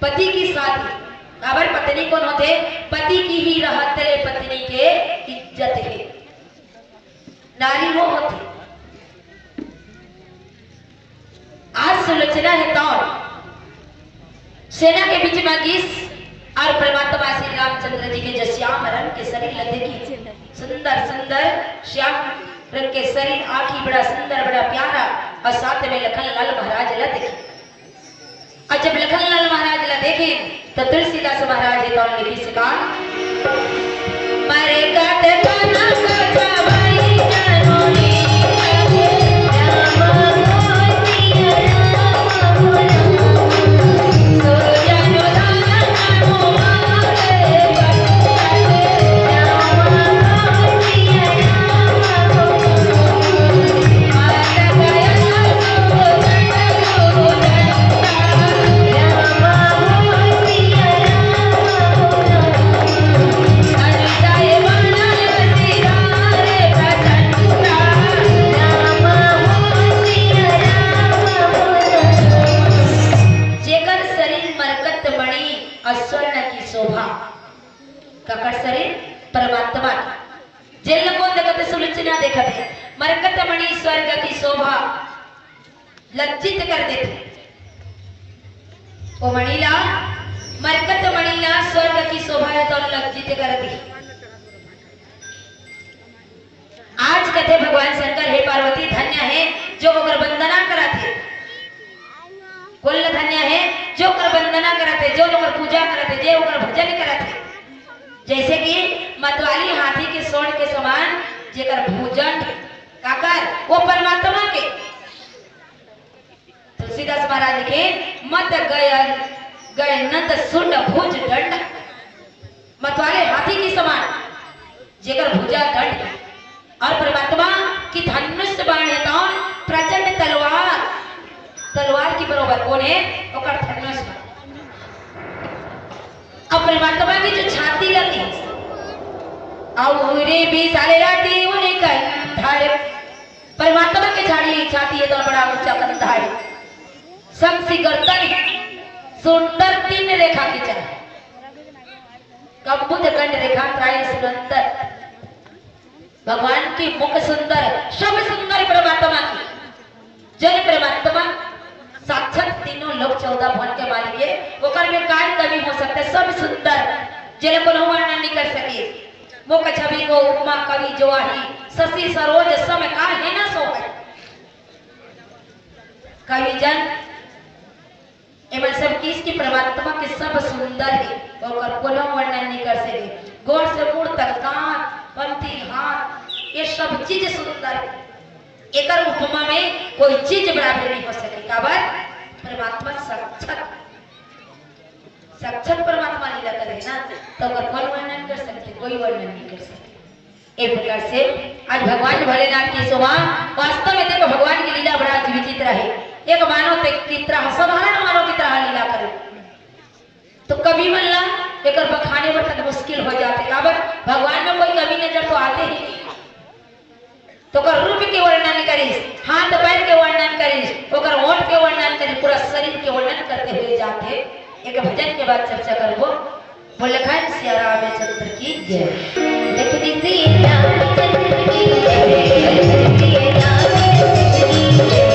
पति की शादी। काबर पत्नी कोन होथे? पति की ही रहत ले पत्नी के इज्जत हे। नारी वो होथे। आज सुलोचना हे तौन सेना के बीच में गिस अउ परमात्मा श्री रामचंद्र जी के जो श्याम रंग के शरीर ला देखिस, सुंदर सुंदर श्याम रंग के शरीर, आँखी बड़ा सुंदर, बड़ा प्यारा, अउ साथ में लखन लाल महाराज ला देखिस। अउ जब लखन लाल महाराज ला देखिस, तो तुलसीदास महाराज हे तौन लिखिस का, मरकत कनक छवई जनुनी जेकर शरीर मरकत मणि अउ स्वर्ण की शोभा। काकर शरीर? परमात्मा के। जेन ला कोन देखत हे? सुलोचना देखत हे। मरकत मणि स्वर्ग की शोभा, लज्जित कर देथे। वो मणि ला, मरकत मणि ला स्वर्ग की शोभा हे तो लज्जित कर दे। आज कथे भगवान शंकर, हे पार्वती, धन्य हे जो ओकर वंदना करत हे। कोन ला धन्य हे? जो ओकर वंदना करत हे, जो ओकर पूजा करत हे, जे ओकर भजन करत हे। जैसे कि मतवाली हाथी के सूंड़ के समान, जेकर भुजंड, काकर? वो परमात्मा के। तुलसीदास महाराज लिखे, मत गय, गय नंद सुंड भुज दंड। मतवाले हाथी के समान, जेकर भुजा दंड हे। अउ परमात्मा की धनुष बाण हे तौन प्रचंड तलवार, तलवार के बरोबर कोन हे? ओकर धनुष बाण। अउ परमात्मा की जो छाती लगी, अउ उरे भी साले राती उन्हें कही धारे। परमात्मा के झाड़ी छाती हे तो बड़ा ऊंचा कंधा हे। संग सी गर्दन हे, सुंदर तीन रेखा के चले। कंबुज गंड रेखा त्राय सुरंदर। भगवान की मुख सुंदर, सब सुंदर परमात्मा की। जन परमात्मा साक्षात तीनों लोक चौदह भुवन के मालिक हे, ओकर में काय कमी हो सकथे? सब सुंदर। जेला कोनो वर्णन नइ कर सके। मुख छवि को उपमा कवि जो आही, शशि सरोज सम काहे न सोहै। कवि जन, एमन सब किहिस कि परमात्मा के सब सुंदर हे, ओकर कोनो वर्णन नइ कर सके। गोड़ से मूड़ तक दांत, पंथी, हाथ, ये सब चीज सुंदर हे। एकर उपमा में कोई चीज बराबर नइ हो सके। काबर? परमात्मा साक्षात, साक्षात परमात्मा लीला करे ना, त ओकर कोई वर्णन कर सकथे? कोई वर्णन नइ कर सकथे। ए प्रकार से आज भगवान भोलेनाथ के सोमा, वास्तव में देखो, भगवान के लीला बड़ा विचित्र हे। एक मानव ते की तरह, साधारण मानव की तरह लीला करे, तो कवि मन ला एकर बखाने बर तक मुश्किल हो जाथे। काबर? भगवान में कोई कमी नजर तो आथे ही नहीं। तो ओकर रूप के वर्णन करिस, हाथ पैर के वर्णन करिस, ओकर ओठ के वर्णन करिस, पूरा शरीर के वर्णन करते हुए जाथे। एक भजन के बाद चर्चा करबो। बोल खान सिया रामचंद्र की जय। लिख दी सिया रामचंद्र की जय, लिख दी सिया रामचंद्र की जय।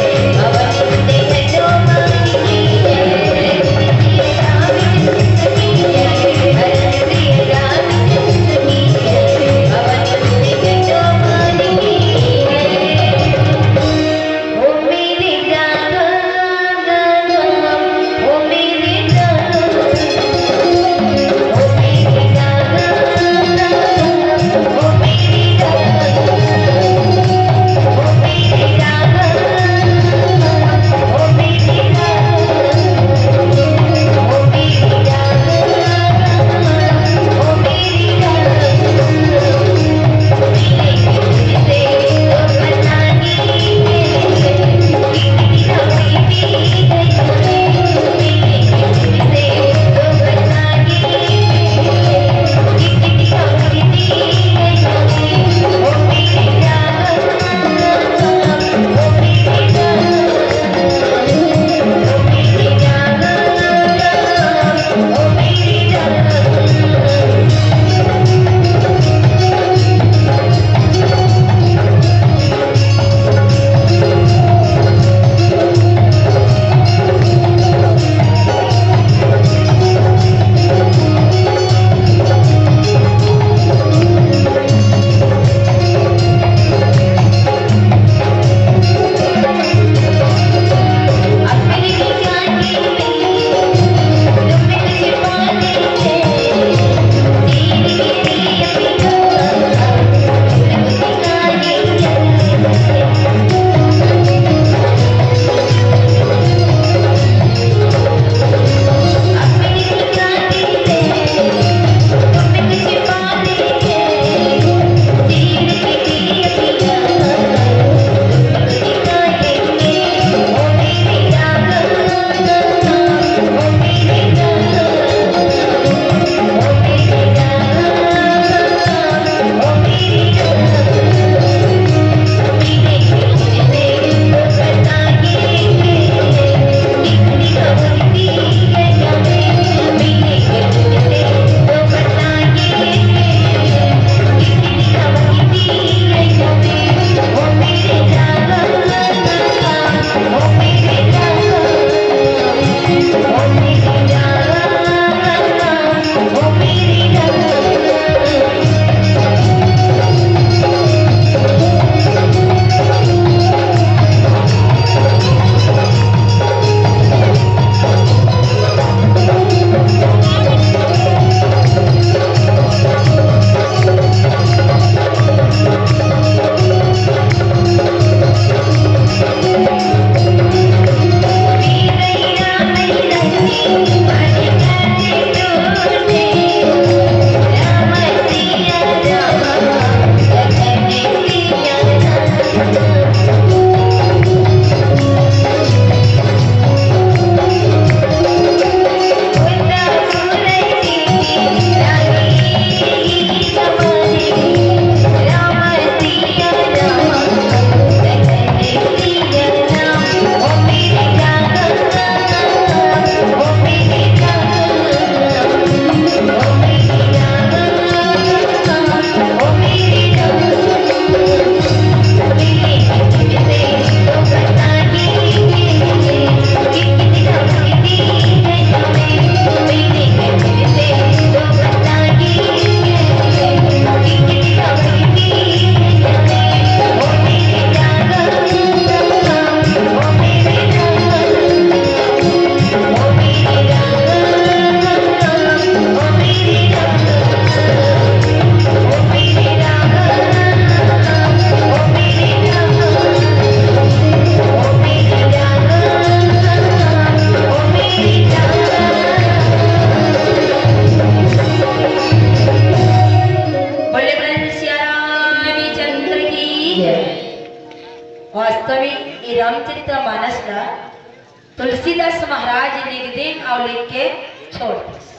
वास्तव में ये रामचरित मानस ला तुलसीदास महाराज लिख दिन अउ लिख के छोड़ दिस।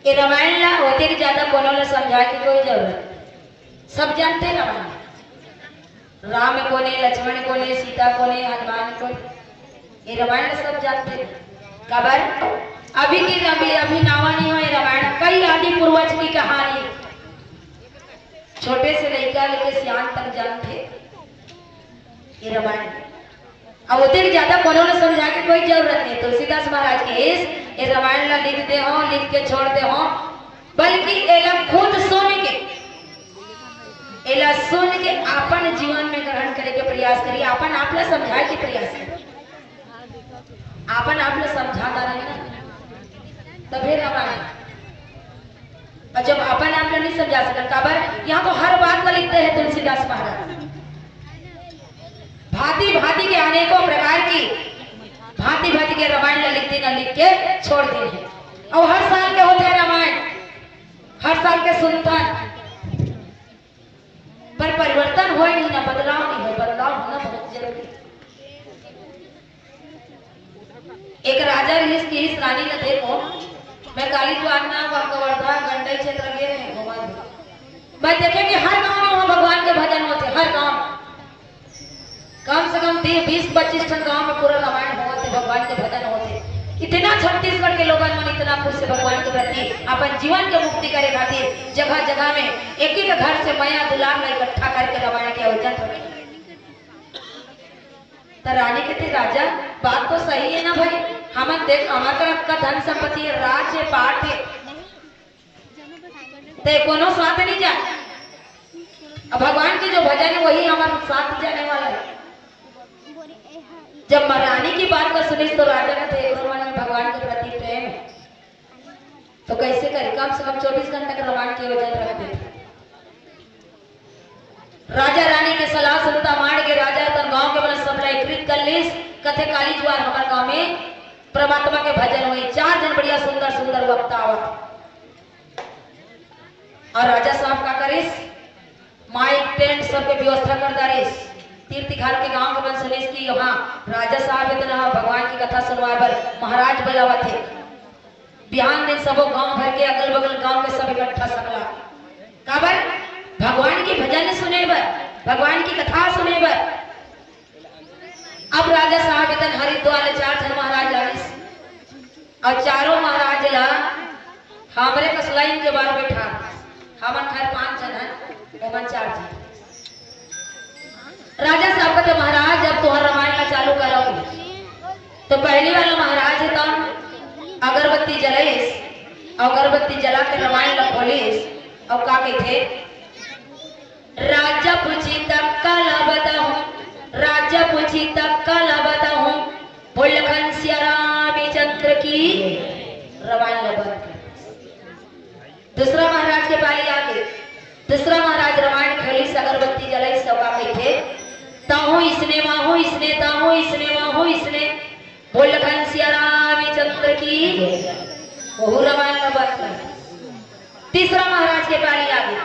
ये रामायण ला ओतेक ज्यादा कोनो ला समझाए के कोई जरूरत नहीं। सब जानथे रामायण। राम कोने, लक्ष्मण कोने, सीता कोने, हनुमान कोने, ये रामायण ला सब जानथे। काबर? अभी के, अभी, अभी नावा नहीं हो ये रामायण, कई आदि पूर्वज की कहानी, छोटे से लइका लेके सियान तक जानथे ये रामायण। अब ओतेक ज्यादा कोनो ला समझा के कोई जरूरत नहीं। तुलसीदास महाराज के इस, ये रामायण ला लिख दे हो, लिख के छोड़ दे हो, बल्कि एला खुद सुन के, एला सुन के अपन जीवन में ग्रहण करे के प्रयास करी, अपन आप ला समझाए के प्रयास करी, अपन आप ला समझाता रहे ना, तभे रामायण। अउ जब अपन आप ला नहीं समझा सकत, काबर? यहाँ तो हर बात ला लिखते हैं तुलसीदास महाराज। भांति भांति के अनेकों प्रकार की भांति भांति के रामायण ला लिख दिन, लिख के छोड़ दिन हे। अउ हर साल के होथे रामायण, हर साल के सुनथन, पर परिवर्तन होय नहीं ना, बदलाव नहीं होय। बदलाव होना बहुत जरूरी हे। एक राजा रिहिस, किहिस रानी ला, देखो, मैं काली द्वार ना, कवर्धा, गंडई क्षेत्र गे रहेंव घूमत। मैं देखेंव कि हर गांव में वहाँ भगवान के भजन होथे, हर गांव में। कम से कम दे-, बीस पच्चीस ठन गांव में पूरा रामायण होवत हे, भगवान के भजन होवत हे। इतना छत्तीसगढ़ के लोगन मन इतना खुश हे भगवान के प्रति, अपन जीवन के मुक्ति करे खातिर जगह जगह में एक एक घर से मया दुलार ला इकट्ठा करके रामायण के आयोजन रखे। त रानी कथे, "राजा, बात तो सही हे ना भाई, हमन देख, हमर तरफ का धन संपत्ति हे, राज हे, पाट हे, ते कोनो साथ नहीं जाए। अब भगवान के जो भजन हे, वही हमर साथ जाने वाला हे।" जब म-, रानी की बात ला सुनिस, तो राजा कथे, "एकर मन में भगवान के प्रति प्रेम हे, तो कैसे करे? कम से कम चौबीस घंटा के रामायण के आयोजन रख देथे।" राजा रानी के सलाह सुनता माड़ के राजा तन गांव के मन सब ला एकत्रित कर लिस। कथे, "काली जुआर हमर गांव में परमात्मा के भजन होही।" चार झन बढ़िया सुंदर सुंदर वक्ता आवत। अउ राजा साहब का करिस, माइक टेंट सबके व्यवस्था कर डारिस। तीर तिखार के गांव के मन सुनिस कि वहाँ राजा साहब हे तेन ह भगवान की कथा सुनवाए बर महाराज बुलावत हे। बिहान दिन सबो गांव भर के, अगल बगल गांव के सब इकट्ठा सकला। काबर? भगवान के भजन सुने बर, भगवान की कथा सुने बर। अब राजा साहब हे तेन हरिद्वार ले चार झन महाराज लानिस, अउ चारों महाराज ला हमरे कस लाइन के बाहर बैठा। हमन घर पांच झन हन, ओमन चार झन। राजा साहब कथे, "महाराज, अब तुहर रामायण ला चालू करव।" तो पहली वाला महाराज हे तेन अगरबत्ती जलाइस, अउ अगरबत्ती जला के रामायण ला खोलिस, अउ का कहिथे, "राजा पूछही त काला बताहूं, राजा पूछही त काला बताहूं, बोल लखन सिया रामचंद्र की।" रामायण ला बंद कर। दूसरा महाराज के पारी आगे। दूसरा महाराज रामायण खोलिस, अगरबत्ती जलाइस, अउ का कहिथे, "ताहू इसने, माहू इसने, ताहू इसने, माहू इसने, बोल लखन सिया रामचंद्र की।" वहू रामायण ला बंद कर। तीसरा महाराज के पारी आगे।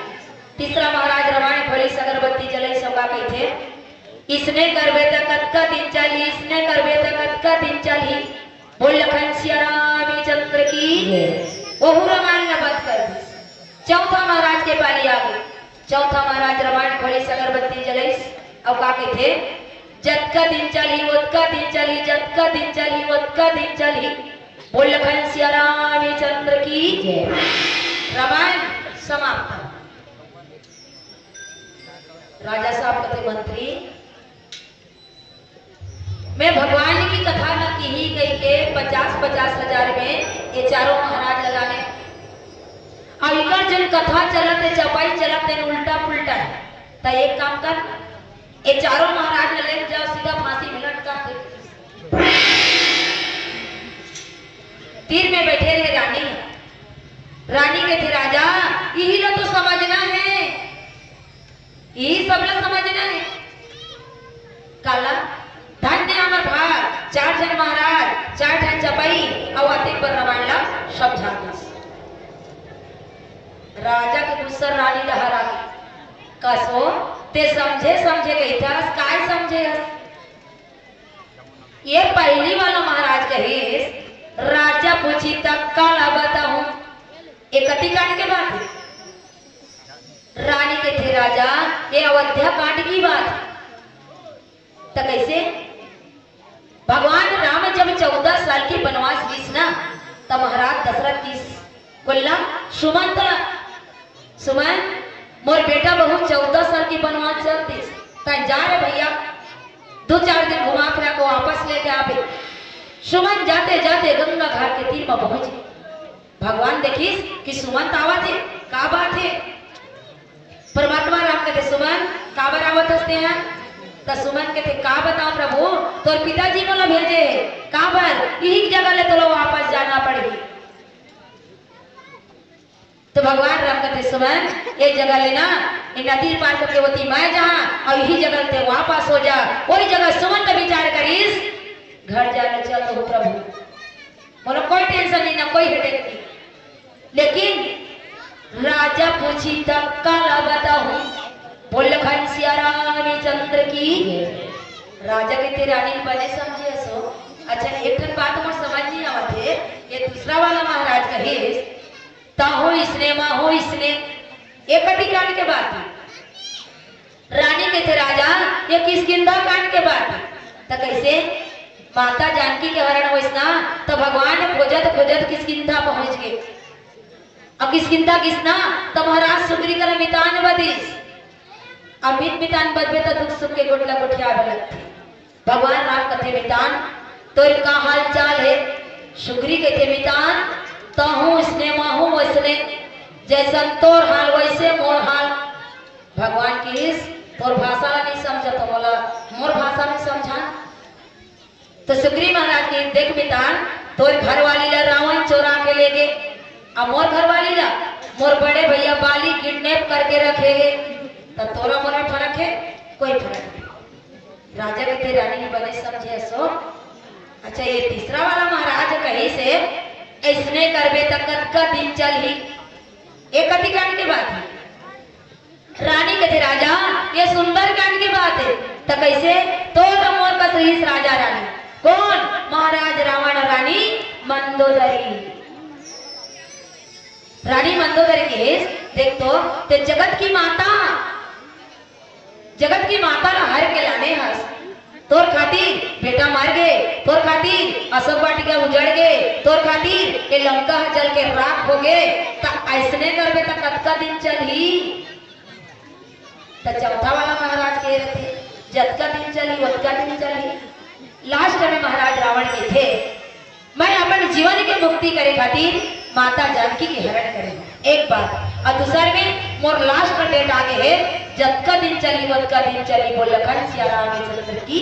तीसरा महाराज रामायण खोलिस, अगरबत्ती जलाइस, अउ का कहिथे, "इसने करबे त कतका दिन चलही, इसने करबे त कतका दिन चलही, बोल लखन सिया रामचंद्र की।" वहू रामायण ला बंद कर दिस। चौथा महाराज के पारी आगे। चौथा महाराज रामायण खोलिस, अगरबत्ती जलाइस, अउ का कहिथे, "जतका दिन चलही, ओतका दिन चलही, जतका दिन चलही, ओतका दिन चलही, बोल लखन सिया रामचंद्र की।" रामायण समाप्त। राजा साहब कथे, "मंत्री, मैं भगवान की कथा न किही कहिके पचास पचास हजार में ये चारों महाराज ला लाने। अब इकर जोन कथा चलत हे, चपाई चलत हे, उल्टा पुल्टा हे। त एक काम कर, ये चारों महाराज ला लेके जाव, सीधा फांसी में लटका दे।" तीर में बैठे रहे रानी। रानी कथे, "राजा, इही ला तो समझना हे।" इही सब ला समझना हे। काला, धन्य हमर भाग, चार झन महाराज, चार झन चपाई, अउ अतेक बड़ रामायण ला समझा दिस। राजा के गुस्सा रानी डहर आगे। कस ओ, ते समझे समझे कहिथस, काय समझे हस? ये पहिली वाला महाराज कहिस, "राजा पूछही त काला बताहूं।" ये कति कांड के बात हे? रानी कहिथे, "राजा, ये अयोध्या कांड की बात हे।" त कइसे? भगवान राम जब चौदह साल के बनवास गिस ना, त महाराज दशरथ कहिस, बोलला, "सुमंत ला, सुमंत, मोर बेटा बहू चौदह साल के बनवास चल दिस, तैं जा रे भइया, दू चार दिन घुमा फिरा के वापस लेके आबे।" सुमंत जाते जाते गंगा घाट के तीर म पहुंच गे। भगवान देखिस कि सुमंत आवत हे, का बात हे? परमात्मा राम कहिथे, "सुमंत, काबर आवत हस तें हा?" त सुमंत कहिथे, "का बतांव प्रभु, तोर पिताजी मोला भेजे हे, काबर इही जगह ले तोला वापस जाना पड़ही।" त भगवान राम कहिथे, "सुमंत, ये जगह ले ना, ये नदी पार करके ओती मैं जाहूं अउ इही जगह ले तें वापस हो जा।" ओही जगह सुमंत विचार करिस, "घर जाना चाहत हूं प्रभु, मोला कोई tension नहीं ना, कोई headache नहीं।" लेकिन राजा पूछही त काला बताहूं, बोल लखन सिया रामचंद्र की। राजा कहिथे रानी ल बने समझे हस। अच्छा, एक ठन बात मोर समझ नहीं आवत हे, ये दूसरा वाला महाराज कहिस, "तहूं इसने, महूं इसने", ये कति कांड के बात हे? रानी कहिथे, "राजा, ये किष्किंधा कांड के बात हे।" त कइसे? माता जानकी के हरण होइस ना, त भगवान खोजत खोजत किष्किंधा पहुंच गे। अउ किष्किंधा गिस ना, त महाराज सुग्रीव करा मितान बदिस। अउ मित मितान बदबे त दुख सुख के गोठ ला गोठियाबे लगथे। भगवान राम कहिथे, "मितान, तोर का हाल चाल हे?" सुग्रीव कहिथे, "मितान, तहूं इसने, महूं वइसने, जइसन तोर हाल वइसे मोर हाल।" भगवान कहिस, "तोर भाषा ला नहीं समझत हंव, मोला मोर भाषा में समझा।" त सुग्रीव महाराज कहिस, "देख मितान, तोर घरवाली ला रावण चोरा के ले गे, अउ मोर घरवाली ला मोर बड़े भइया बाली kidnap करके रखे हे, त तोला मोला फरक हे? कोई फरक नहीं।" राजा कहिथे रानी ल बने समझे हस। अच्छा, ये तीसरा वाला महाराज कहिस हे, "अइसने करबे त कतका दिन चलही?" ये कति कांड के बात हे? रानी कहिथे, "राजा, ये सुंदर कांड के बात हे।" त कइसे? तोर मोर कस रहिस राजा रानी। कोन? महाराज रावण, रानी मंदोदरी। रानी मंदोदरी कहिस, "देख तो, तें जगत की माता, जगत की माता ला हर के लाने हस। तोर खातिर बेटा मर गे, तोर खातिर अशोक वाटिका उजड़ गे, तोर खातिर ये लंका ह जल के राख हो गे, त अइसने करबे त कतका दिन चलही?" त चौथा वाला महाराज कहे रहिथे, "जतका दिन चलही, ओतका दिन चलही।" Last में महाराज रावण कहिथे, "मैं अपन जीवन के मुक्ति करे खातिर माता जानकी के हरण करे हंव, एक बार, अउ दूसर में मोर last date आगे हे, जतका दिन चलही, ओतका दिन चलही।" बोल लखन सिया राम चंद्र की।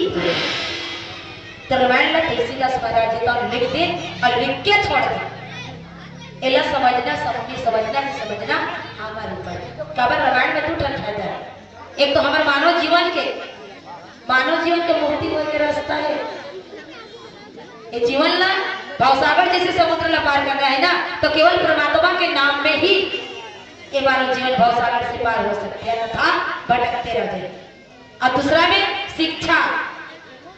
त रामायण ला तुलसीदास महाराज जी तो लिख दे अउ लिख के छोड़ दे। एला समझना, समझी, समझना, नहीं समझना, हमारे ऊपर। काबर रामायण में दू ठन फायदा हे। एक तो हमर मानव जीवन के, मानव जीवन के मुक्ति होय के रास्ता हे। ये जीवन ला, भवसागर जइसे समुद्र ला पार करना हे ना, त केवल परमात्मा के नाम में ही ये मानव जीवन भवसागर से पार हो सकथे, अन्यथा भटकते रह जाथे। अउ दूसरा में शिक्षा,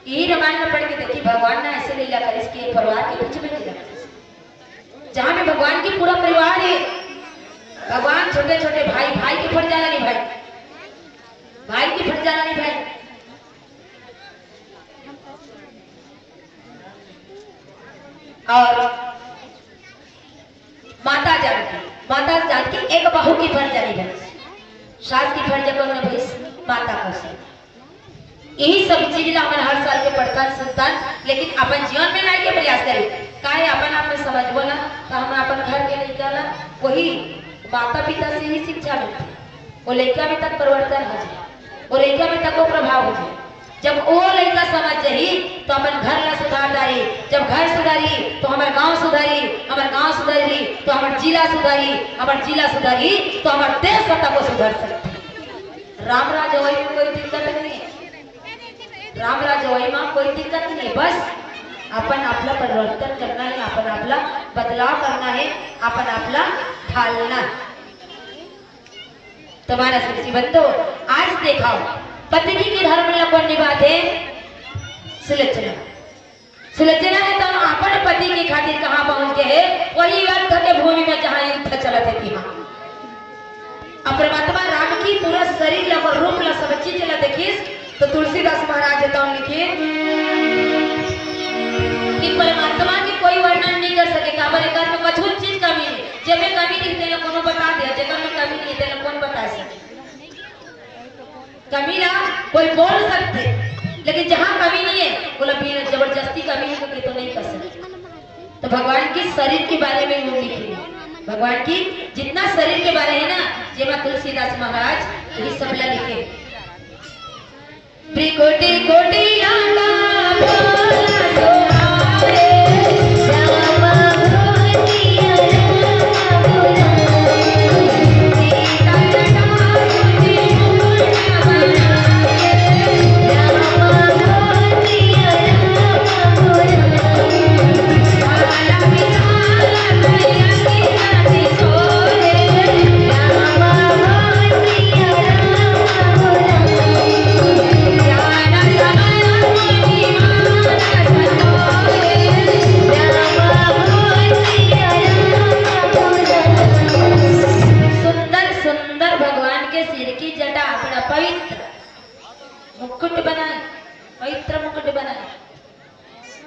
इही रामायण ला पढ़ के देखही, भगवान ने अइसे लीला करिस कि एक परिवार के बीच में लीला करिस। जहां में भगवान के पूरा परिवार हे, भगवान छोटे छोटे भाई, भाई के फट जाला नहीं भाई, भाई के फट जाला नहीं भाई। अउ माता जानकी, माता जानकी एक बहू के फट जाने लगिस, सास के फट जब उन्हें भइस, माता कौशल्या। इही सब चीज ला हमन हर साल के पढ़थन, सुनथन, लेकिन अपन जीवन में लाए के प्रयास करी। काहे अपन आप में समझबो ना, त हमन अपन घर के लइका ला वही माता पिता से ही शिक्षा मिलथे। वो लइका में तक परिवर्तन हो जाए, वो लइका में तक वो प्रभाव हो जाए। जब वो लइका समझ जाही, तो अपन घर ला सुधार डारी। जब घर सुधारी, तो हमर गांव सुधारी, हमर गांव सुधारी, तो हमर जिला सुधारी, हमर जिला सुधारी, तो हमर देश तक वो सुधर सकथे। राम राज होई में कोई दिक्कत नहीं है, राम राज होई में कोई दिक्कत नहीं है। बस अपन आपला परिवर्तन करना है, अपन आपला बदलाव करना है, अपन आपला ढालना है। तुम्हारा सृष्टि बंधो, आज देखाओ, पत्नी के धर्म ला कोन निभाथे? सुलोचना। सुलोचना हे तो अपन पति के खातिर कहाँ पहुँच गे हे? वही अर्थ के भूमि में जहाँ युद्ध चलत हे तिहाँ। अब परमात्मा राम की पूरा शरीर ला, ओकर रूप ला, सब चीज ला देखिस, तो तुलसीदास महाराज तो लिखे कि परमात्मा के कोई वर्णन नहीं कर सके, काबर एकर में कछु चीज कमी नहीं। जेमे कमी नहीं, तेला कोनो बता दे, जेकर में कमी नहीं, तेला कोन बता सके? कमी ला कोई बोल सकथे, लेकिन जहाँ कमी नहीं है, बोला बिना जबरदस्ती कमी है, तो कोई तो नहीं कर सकते। तो भगवान के शरीर के बारे में वो लिखे, भगवान की जितना शरीर के बारे है ना, जेमा तुलसीदास महाराज ये सब ला लिखे। त्रिकोटि कोटि आका भोला सुहाए, श्याम भुवनिया राम दुलारे। सीता जटा कुटी मुकुट बनाए, श्याम भुवनिया राम दुलारे। काला विशाल कलिया की नाथि सोहे, श्याम भुवनिया राम दुलारे। सुंदर सुंदर भगवान के सिर की जटा, बड़ा पवित्र मुकुट बनाए, पवित्र मुकुट बनाए।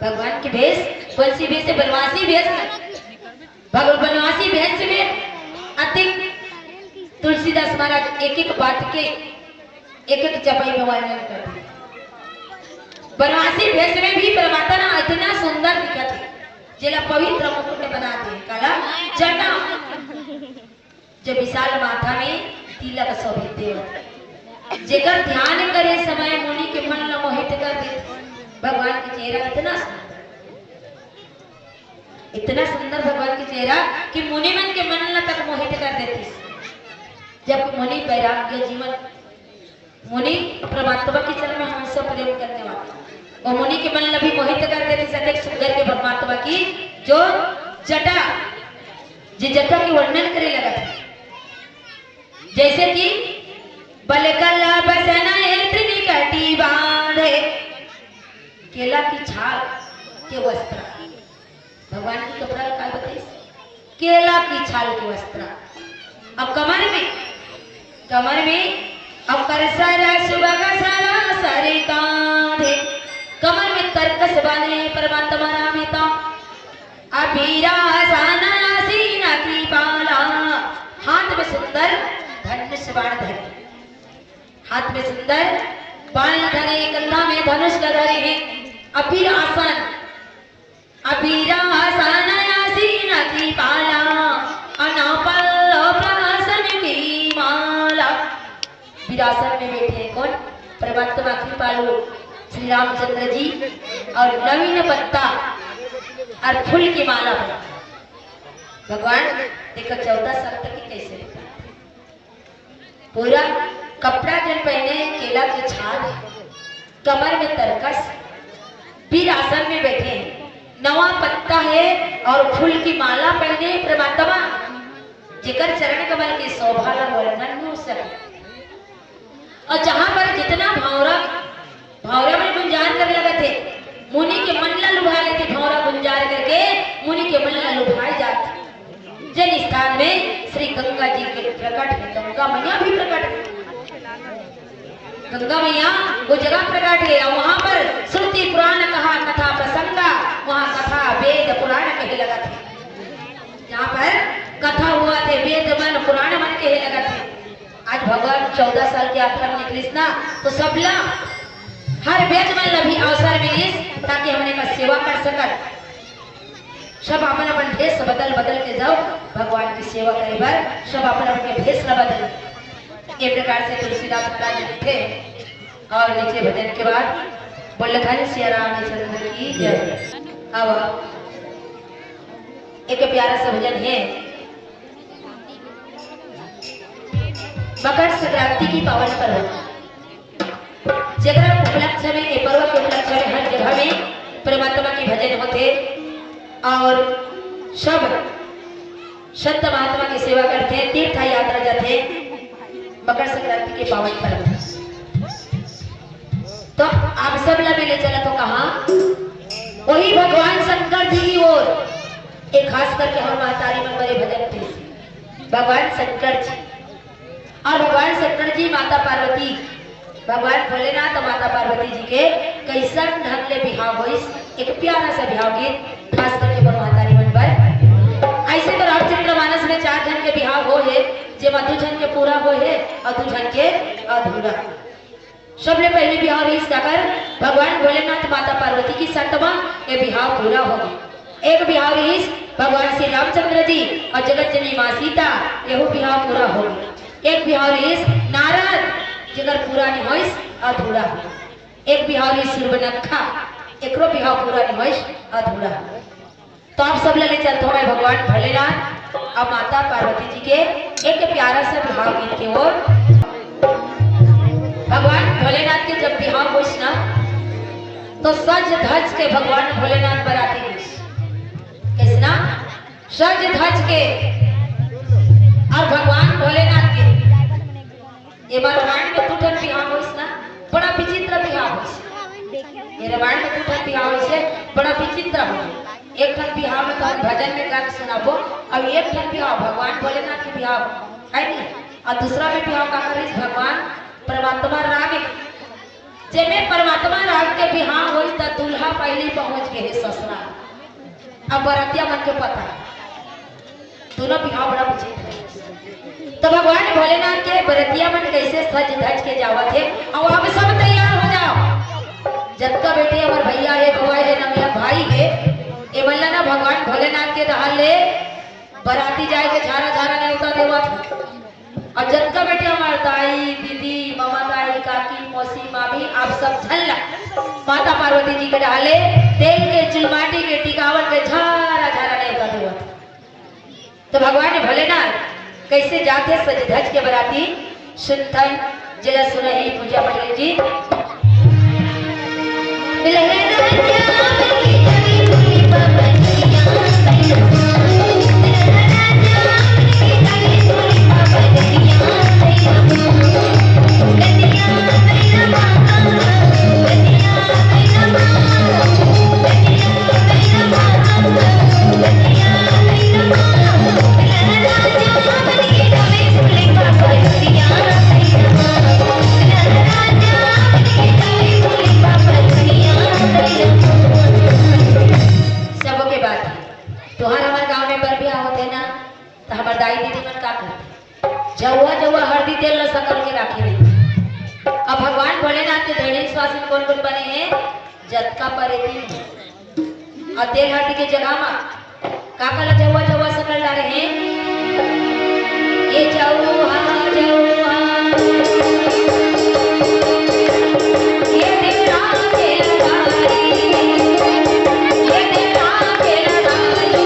भगवान के भेष, कौन सी भेष है? बनवासी भेष। भगवान बनवासी भेष में अतिक तुलसीदास महाराज एक एक बात के एक एक चपाई में वर्णन करथे। बनवासी भेष में भी परमात्मा इतना सुंदर दिखत हे, जेला पवित्र मुकुट बना दे, काला जटा, जो विशाल माथा में तिलक शोभित देवत, जेकर ध्यान करे समय मुनि के मन ला मोहित कर देथे। भगवान के चेहरा इतना सुंदर, इतना सुंदर भगवान के चेहरा कि मुनि मन के मन ला तक मोहित कर देथे। जब मुनि वैराग्य जीवन, मुनि परमात्मा के चरण में हमेशा प्रेम करने वाला, और मुनि के मन ला भी मोहित कर देथे। सदैव सुंदर के परमात्मा की जो जटा, जे जटा के वर्णन करे लगथे, जैसे कि बलकला बसन इत्र निकटि बांधे, केला की छाल के वस्त्र, भगवान के कपड़ा ला का बताइस? केला की छाल के वस्त्र। अब कमर में, कमर में, अब कर सर सुबह सरा सरिता दे, कमर में तरकस बांधे परमात्मा राम हे ता। अभीरासन आसीन कृपाला, हाथ में सुंदर धनुष बाण धरे, हाथ में सुंदर बाण धरे, कंधा में धनुष ला धरे हे। अभीरासन, अभीरासन आसीन कृपाला, अनपल्ल प्रासन की माला। वीरासन में बैठे हैं कौन? परमात्मा कृपालु श्री रामचंद्र जी, और नवीन पत्ता और फूल की माला। भगवान देखो चौदह साल तक ही कैसे रहता। पूरा कपड़ा जन पहने, केला के छाल, कमर में तरकस, वीरासन में बैठे हैं, नवा पत्ता है और फूल की माला पहने परमात्मा, जेकर चरण कमल की शोभा ला वर्णन नहीं हो सके। और जहाँ पर जितना भौंरा, भौंरा में गुंजार करे लगथे, मुनि के मन ला लुभा लेथे, भौंरा गुंजार करके मुनि के मन ला लुभाए जाथे। जिन स्थान में श्री गंगा जी के प्रकट है, गंगा मैया भी प्रकट है। गंगा मैया वो जगह प्रकट है, और वहाँ पर श्रुति पुराण कहा कथा प्रसंगा, वहाँ कथा वेद पुराण कहे लगथे। जहाँ पर कथा होवथे, वेद मन पुराण मन कहे लगथे। आज भगवान चौदह साल के यात्रा में निकलिस ना, तो सबला, हर वेद मन ला भी अवसर मिलिस, ताकि हमन एकर सेवा कर सकत। सब अपन अपन भेष बदल बदल के जाओ, भगवान की सेवा करे बर सब अपन अपन के भेष ला बदल। ये प्रकार से तुलसीदास महाराज लिखे और नीचे भजन के बाद बोले, धन सिया रामचंद्र की जय। अब एक प्यारा सा भजन है, मकर संक्रांति की पावन पर्व, जेकरा उपलक्ष्य में, ये पर्व के उपलक्ष्य में हर जगह में परमात्मा के भजन होथे और सब संत महात्मा के सेवा करथे, तीर्थ यात्रा जाथे। मकर संक्रांति के पावन पर्व। तो आप सब ला मैं ले चलत हों कहाँ? वही भगवान शंकर जी की ओर। एक खास करके हमर महतारी मन बर ए भजन थे। भगवान शंकर जी और भगवान शंकर जी माता पार्वती, भगवान भोलेनाथ माता पार्वती जी के कइसन ढंग ले बिहाव होइस, एक प्यारा सा बिहाव गीत खास करके मोर महतारी मन बर। ऐसे तो रामचरित मानस में चार झन के बिहाव होय हे, जेमा दू झन के पूरा होय हे और दू झन के अधूरा। सबले पहली बिहाव रिहिस काकर? भगवान भोलेनाथ माता पार्वती के सतमा, ये बिहाव पूरा हो गे। एक बिहाव रिहिस भगवान श्री रामचंद्र जी और जगत जननी माँ सीता, यहू बिहाव पूरा हो गे। एक बिहाव रिहिस नारद, जेकर पूरा नहीं होइस, अधूरा हो। एक बिहाव रिहिस सुरबनखा, एकरो बिहाव पूरा नहीं होइस, अधूरा हो। तो आप सब ला ले चलत हों मैं भगवान भोलेनाथ और माता पार्वती जी के एक प्यारा सा बिहाव गीत के ओर। भगवान भोलेनाथ के जब बिहाव होइस ना, तो सज धज के भगवान भोलेनाथ बराती होइस। कइसना? सज धज के। और भगवान भोलेनाथ के ये ब्रह्मांड में दू ठन बिहाव होइस ना, बड़ा विचित्र बिहाव होइस। ये ब्रह्मांड में दू ठन बिहाव होइस, बड़ा विचित्र होइस। एक ठन बिहाव में तो हम भजन में गा के सुनाबो, अब एक ठन बिहाव भगवान भोलेनाथ के बिहाव हे नी, और दूसरा में बिहाव का करिस भगवान परमात्मा राम के, जेमे परमात्मा राम के बिहाव होइस त दूल्हा पहिली पहुंच गे हे ससुराल। अब बरतिया मन के पता हे। दोनों बिहाव बड़ा विचित्र हे। तो भगवान भोलेनाथ के बरतिया मन कइसे सज धज के जावत हे। अब आप सब तैयार हो जाव। जतका बेटी हमर भैया हे, बउआ हे, नंगला भाई हे, ए मन ला ना भगवान भोलेनाथ के डहार ले बराती जाए के झारा झारा नेवता देवत हे। और जतका बेटी हमर दाई, दीदी, ममा दाई, काकी, मौसी, मामी, आप सब झन ला माता पार्वती जी के डहार ले तेल के, चुलमाटी के, टिकावन के झारा झारा नेवता देवत हे। तो भगवान भोलेनाथ कइसे जाथे सज धज के बराती, सुनथन, जेला सुनही पूजा पटेल जी। सबो के बात हे। तुंहर हमर गांव में बर बिहाव होथे ना, त हमर दाई दीदी मन का करथे? जउआ जउआ हरदी तेल ल सकल के राखे रहिथे। अब भगवान भोलेनाथ के धड़े सुवासिन कोन कोन बने हे? जतका परे तीन हे। अउ तेल हरदी के जगह म का का ल जउआ जउआ सकल डारे हे? ये जउआ जउआ, ये तेरा तेल डारी, ये तेरा तेल डारी।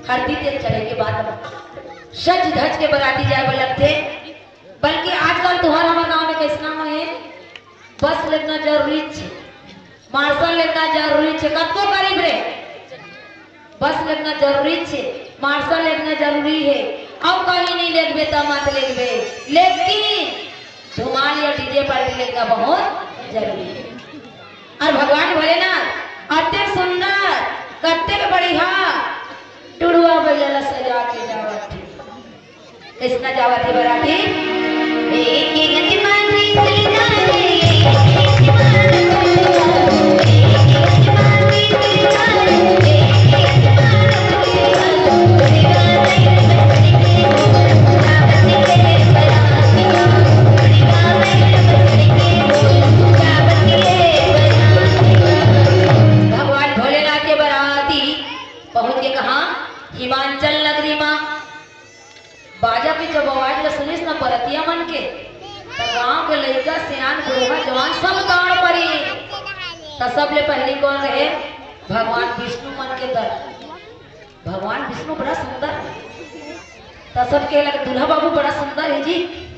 हरदी तेल चढ़े के बाद सज धज के बराती जाए बर लगथे। बल्कि आजकल तुंहर हमर गांव में कइसना होए हे, बस लेगना जरूरी हे, मार्शल लेगना जरूरी हे, कतको गरीब रे, बस लेगना जरूरी हे, मार्शल लेगना जरूरी हे, अउ कहीं नहीं लेगबे त मत लेगबे, लेकिन धुमाल या डीजे पार्टी लेगना बहुत जरूरी हे। अउ भगवान भोलेनाथ अतेक सुंदर, कतेक बढ़िया टुड़वा बइला ला सजा के जावत हे। कइसना जावत हे बराती? एक एक गज मार रे फुलझड़ी, एक एक गज मार रे फुलझड़ी, एक एक गज मार रे फुलझड़ी, एक एक गज मार रे फुलझड़ी, भगवान भोलेनाथ के बराती पहुंच गे कहाँ? हिमांचल नगरी मा। बाजा के जब आवाज ल सुनिस न बरतिया मन के, त गांव के लइका, सियान, बूढ़ा, जवान सब दौड़ परे। त त सबले पहिली कोन रहे? भगवान विष्णु मन के दर। भगवान विष्णु बड़ा सुंदर हे। त सब कहे लगे, "दूल्हा बाबू बड़ा सुंदर हे जी,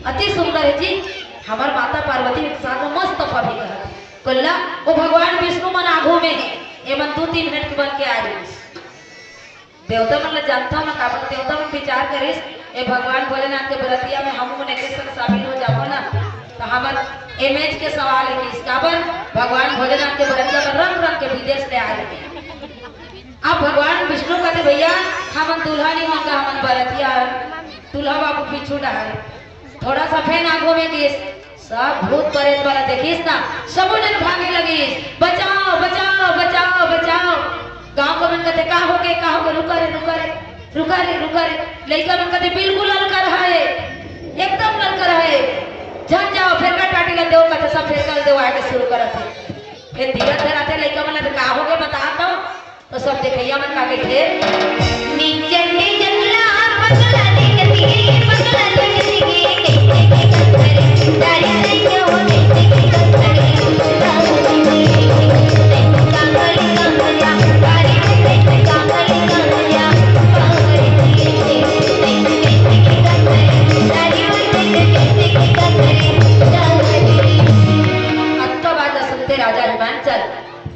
अति सुंदर हे जी, हमर माता पार्वती के साथ में मस्त पबही," कहत हे। कोल्ला, "वो भगवान विष्णु मन आघू में हे, एमन दू तीन मिनट के बन के आ जाही।" देवता मन ला जानथव ना, काबर देवता मन विचार करिस, ए भगवान भोलेनाथ के बरतिया में हमू मन एके संग शामिल हो जाबो ना, त हमर image के सवाल हे कि काबर भगवान भोलेनाथ के बरतिया में रंग रंग के विदेश ले आए हे। अब भगवान विष्णु कहते, "भैया, हमन दूल्हा नहीं मांगा, हमन बरतिया, दूल्हा बाबू पीछू डहार।" थोड़ा सा फेन आघू में गिस, सब भूत परेत वाला देखिस ना, सबो जन भागे लगिस, "बचाओ, बचाओ, बचाओ, बचाओ।" गांव के मन कहते, "का होगे, का होगे? रुका रे, रुका रे, रुका रे, रुका रे।" लइका मन कहते, "बिल्कुल अलकर हे, एकदम अलकर हे, झन जाओ, फेरका टाटी ला देव," कहते, सब फेरका ला देव आए के शुरू करत हे। फिर धीरज धराते लइका मन कहते, "का होगे, बता तो।" त सब देखइया मन का कहिथे, "नीचे के जंगला पगला देखती, पगला देखती, कैसे के कंकर, तारी नहीं हो, कैसे के कंकर, कांगड़ी कांगड़ा, तारी कैसे कांगड़ी कांगड़ा, कांगड़ी कैसे के कंकर, तारी कैसे के कंकर, कांगड़ी।" अतका बात ला सुनते राजा हिमांचल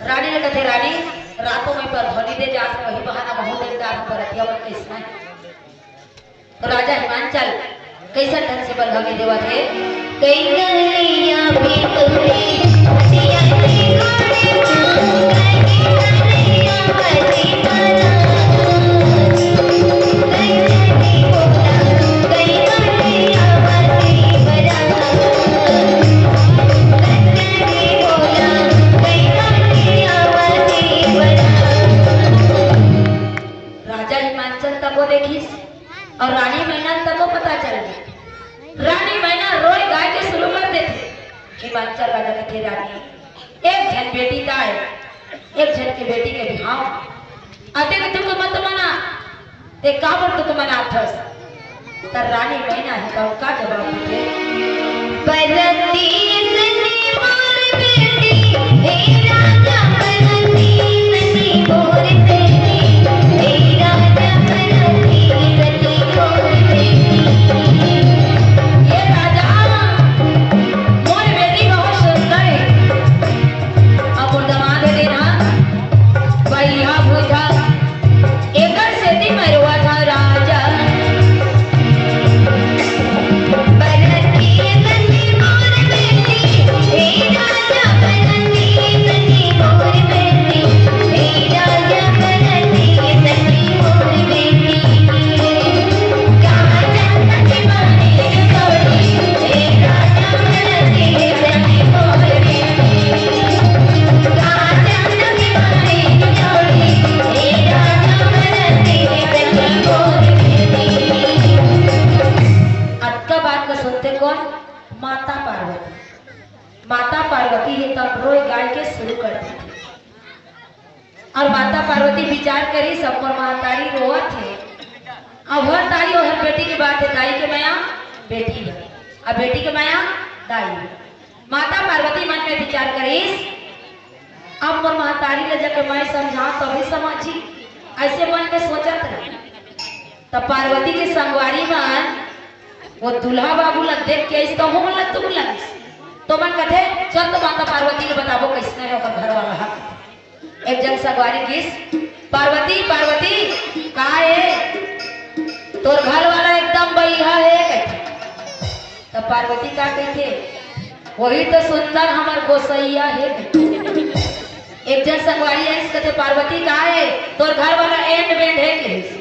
रानी ला कथे, "रानी, रातों में बरधौनी दे जात हे, वही बहाना बहुत दिलदार बरतिया मन कइसना हे।" तो राजा हिमांचल कइसन ढंग से बरधौनी देवत हे, कई गलियां भी तुमने दिया रे गोरे माँ, कई गलियां बजी बना। राजा हिमांचल तको देखिस अउ रानी मैना तको पता चल गे। रानी मैना रोए गाय के शुरू कर देथे। हिमांचल राजा कथे, "रानी, एक झन बेटी ताय, एक झन के बेटी के बिहाव, अतेक दुख मत मना, ते काबर दुख मनाथस?" त रानी मैना हे त का जवाब देथे, "बरती सनी मोर बेटी, हे राजा बरती सनी मोर बेटी, हे राजा बरती सनी मोर बेटी।" ये राजा, मोर बेटी बहुत सुंदर हे। अब मोर दमाद हे तेन ह बइहा भूथा, एकर सेती मैं रोवत हंव राजा। बरती सनी मोर बेटी, हे राजा बरती सनी मोर बेटी, हे राजा बरती सनी मोर बेटी। अतका बात ला सुनथे कोन? माता पार्वती। माता पार्वती हे तब रोए गाय के शुरू कर देथे। अउ माता पार्वती विचार करिस, अब मोर महतारी रोवत हे। अब हर दाई अउ हर बेटी के बात हे, दाई के मया बेटी हे, अउ बेटी के मया दाई हे। माता पार्वती मन में विचार करिस, अब मोर महतारी ला जाके मैं समझांव तभी समझही, अइसे मन में सोचत रहे। त पार्वती के संगवारी मन वो दूल्हा बाबू ला देख के अइस त ओमन ला दुख लगिस। त ओमन कथे, "चल तो माता पार्वती के बताबो कइसने हे ओकर घर वाला ह।" एक झन संगवारी कहिस, "पार्वती, पार्वती, का हे? तोर घर वाला एकदम बइहा हे," कहिथे। त पार्वती का कहिथे, "वही तो सुंदर हमर गोसइया हे," कहिथे। एक झन संगवारी आइस, कथे, "पार्वती का हे? तोर घर वाला एंड बेंड हे," कहिस।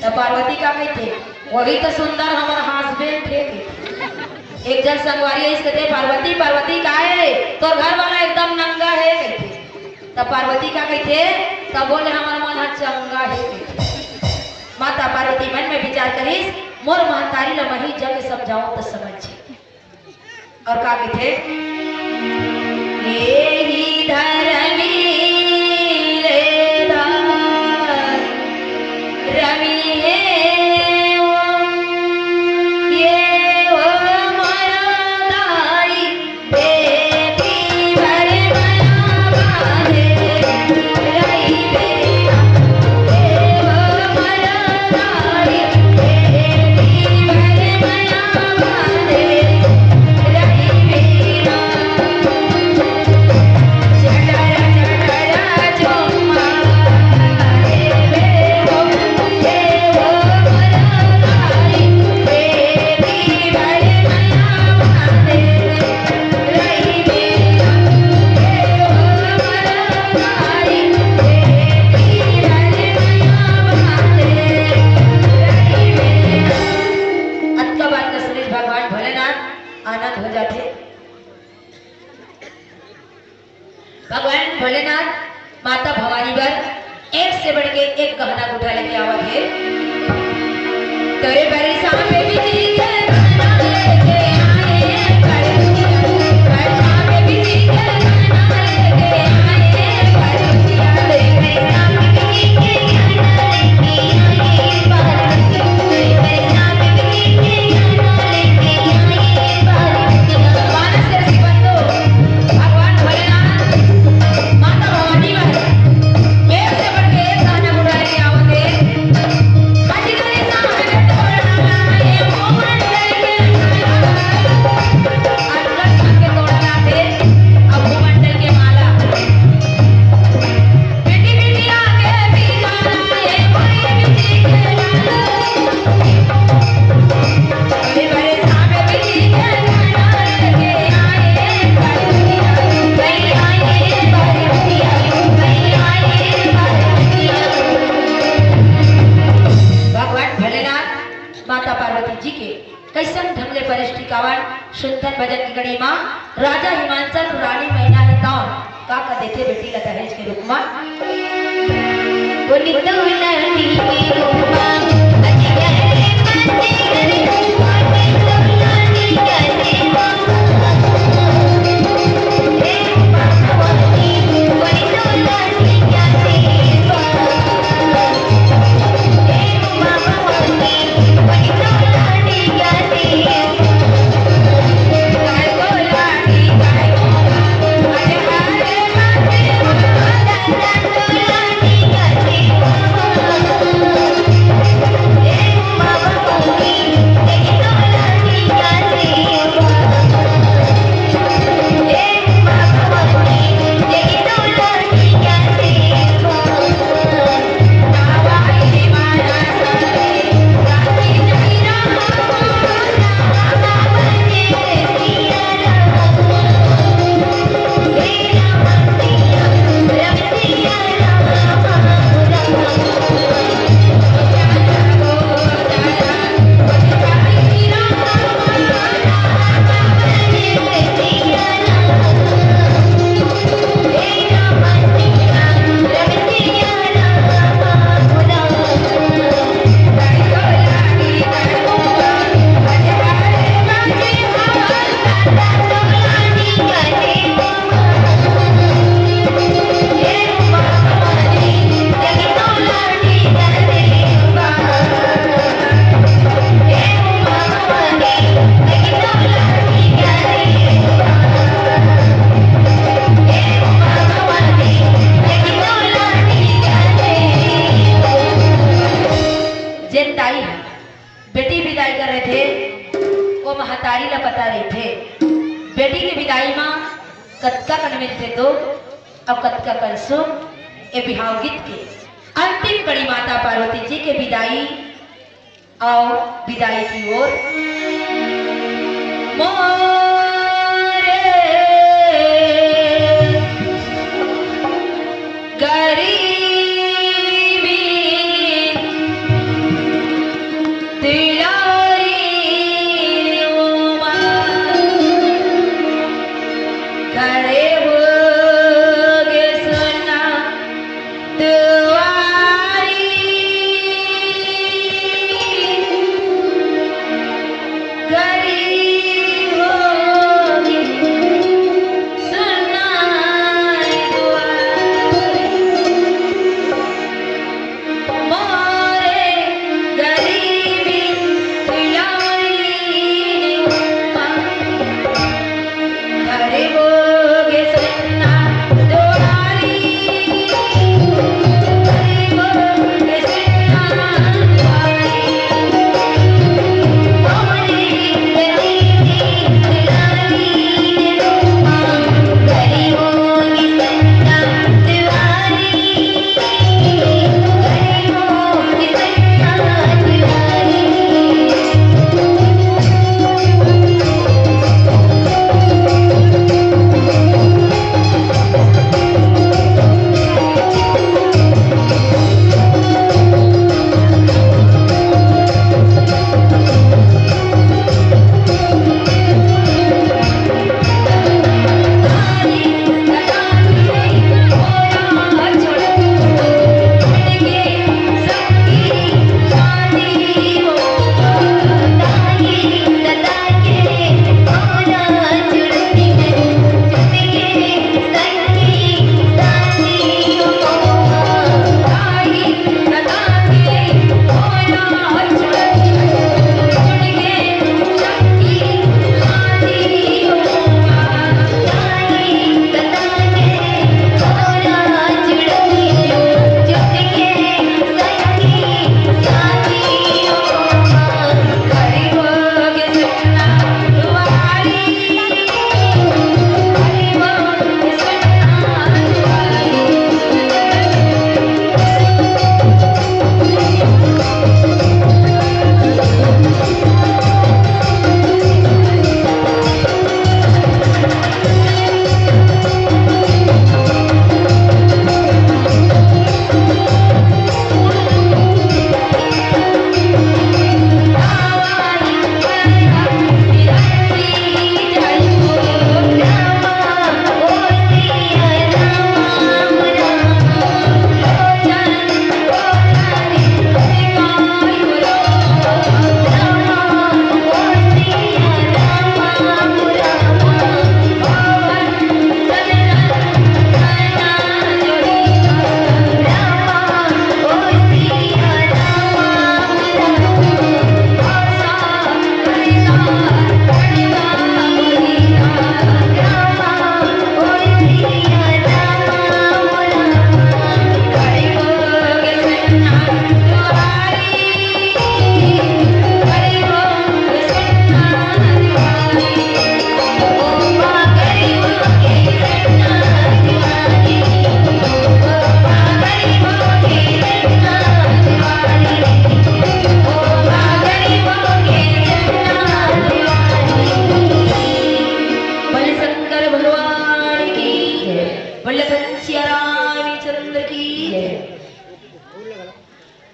त पार्वती का कहिथे, "वही तो सुंदर हमर हस्बैंड हे," कहिथे। एक झन संगवारी आइस, कथे, "पार्वती, पार्वती का हे? तोर घर वाला एकदम नंगा हे," कहिथे। त पार्वती का कहिथे, "तभो ले हमर मन ह चंगा हे," कहिथे। माता पार्वती मन में विचार करिस, "मोर महतारी ल मही जाके समझाओ त समझही।" अउ का कहिथे? "एही धरमी ले धरमी हे ओ, ये ओ मोर दाई, बेटी भर मना बढ़ के एक गहना गुठा लेके आवत हे। तोरे बर सांप बिच्छी के गहना लेके आए, बड़ बिटिया, बड़ सांप बिच्छी के गहना लेके आए, बड़ बिटिया, तोरे बर सांप बिच्छी के गहना लेके आए, बड़ बिटिया, तोरे बर सांप बिच्छी के गहना लेके आए, बड़ बिटिया। मानस के ऋषि बंधु, भगवान भोलेनाथ, माता भवानी बर एक से बढ़ के एक गहना गुठा लेके आवत हे। हाथी गणेश नाम है बेटे बोलना, ये मोहन करके आया। अटलट भाग के तोड़ना थे, अब भूमंडल के माला। बेटी बिटिया के बिगाड़ा, ये भाई बिटिया के लाला। भगवान भोलेनाथ माता पार्वती जी के कइसन ढंग ले बरिस टिकावन। सुनथन भजन के कड़ी मा राजा हिमांचल रानी मैना हे तौन का का देथे बेटी ला दहेज के रूप मा। जेन दाई ह बेटी बिदाई करे थे, वो महतारी ला पता रहिथे। बेटी के बिदाई मा कतका कन मिलथे तो, अउ कतका कन सुख। ए बिहाव गीत के अंतिम कड़ी माता पार्वती जी के बिदाई अउ बिदाई की ओर। मोरे गरीबी दुलारी उमा, खड़े होगे सुना दुआरी। गरीब हो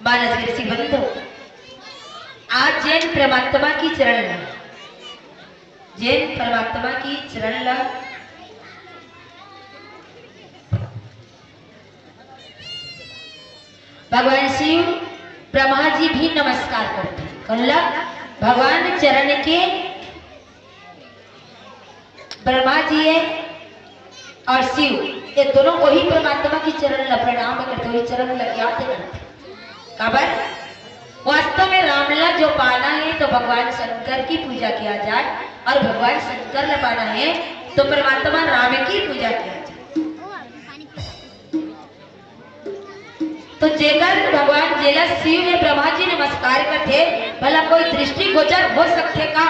मानस के ऋषि बंधु, आज जेन परमात्मा की चरण ला, जेन परमात्मा की चरण ला भगवान शिव, ब्रह्मा जी भी नमस्कार करथे। कोन ला? भगवान चरण के। ब्रह्मा जी हे और शिव, ये दोनों वही परमात्मा की चरण ला प्रणाम करथे, वही चरण ला याद करथे। काबर? वास्तव में राम ला जो पाना हे तो भगवान शंकर की पूजा किया जाए, और भगवान शंकर ला पाना हे तो परमात्मा राम की पूजा किया जाए। तो जेकर भगवान, जेला शिव हे, ब्रह्मा जी नमस्कार करथे, भला कोई दृष्टि गोचर हो सकथे का?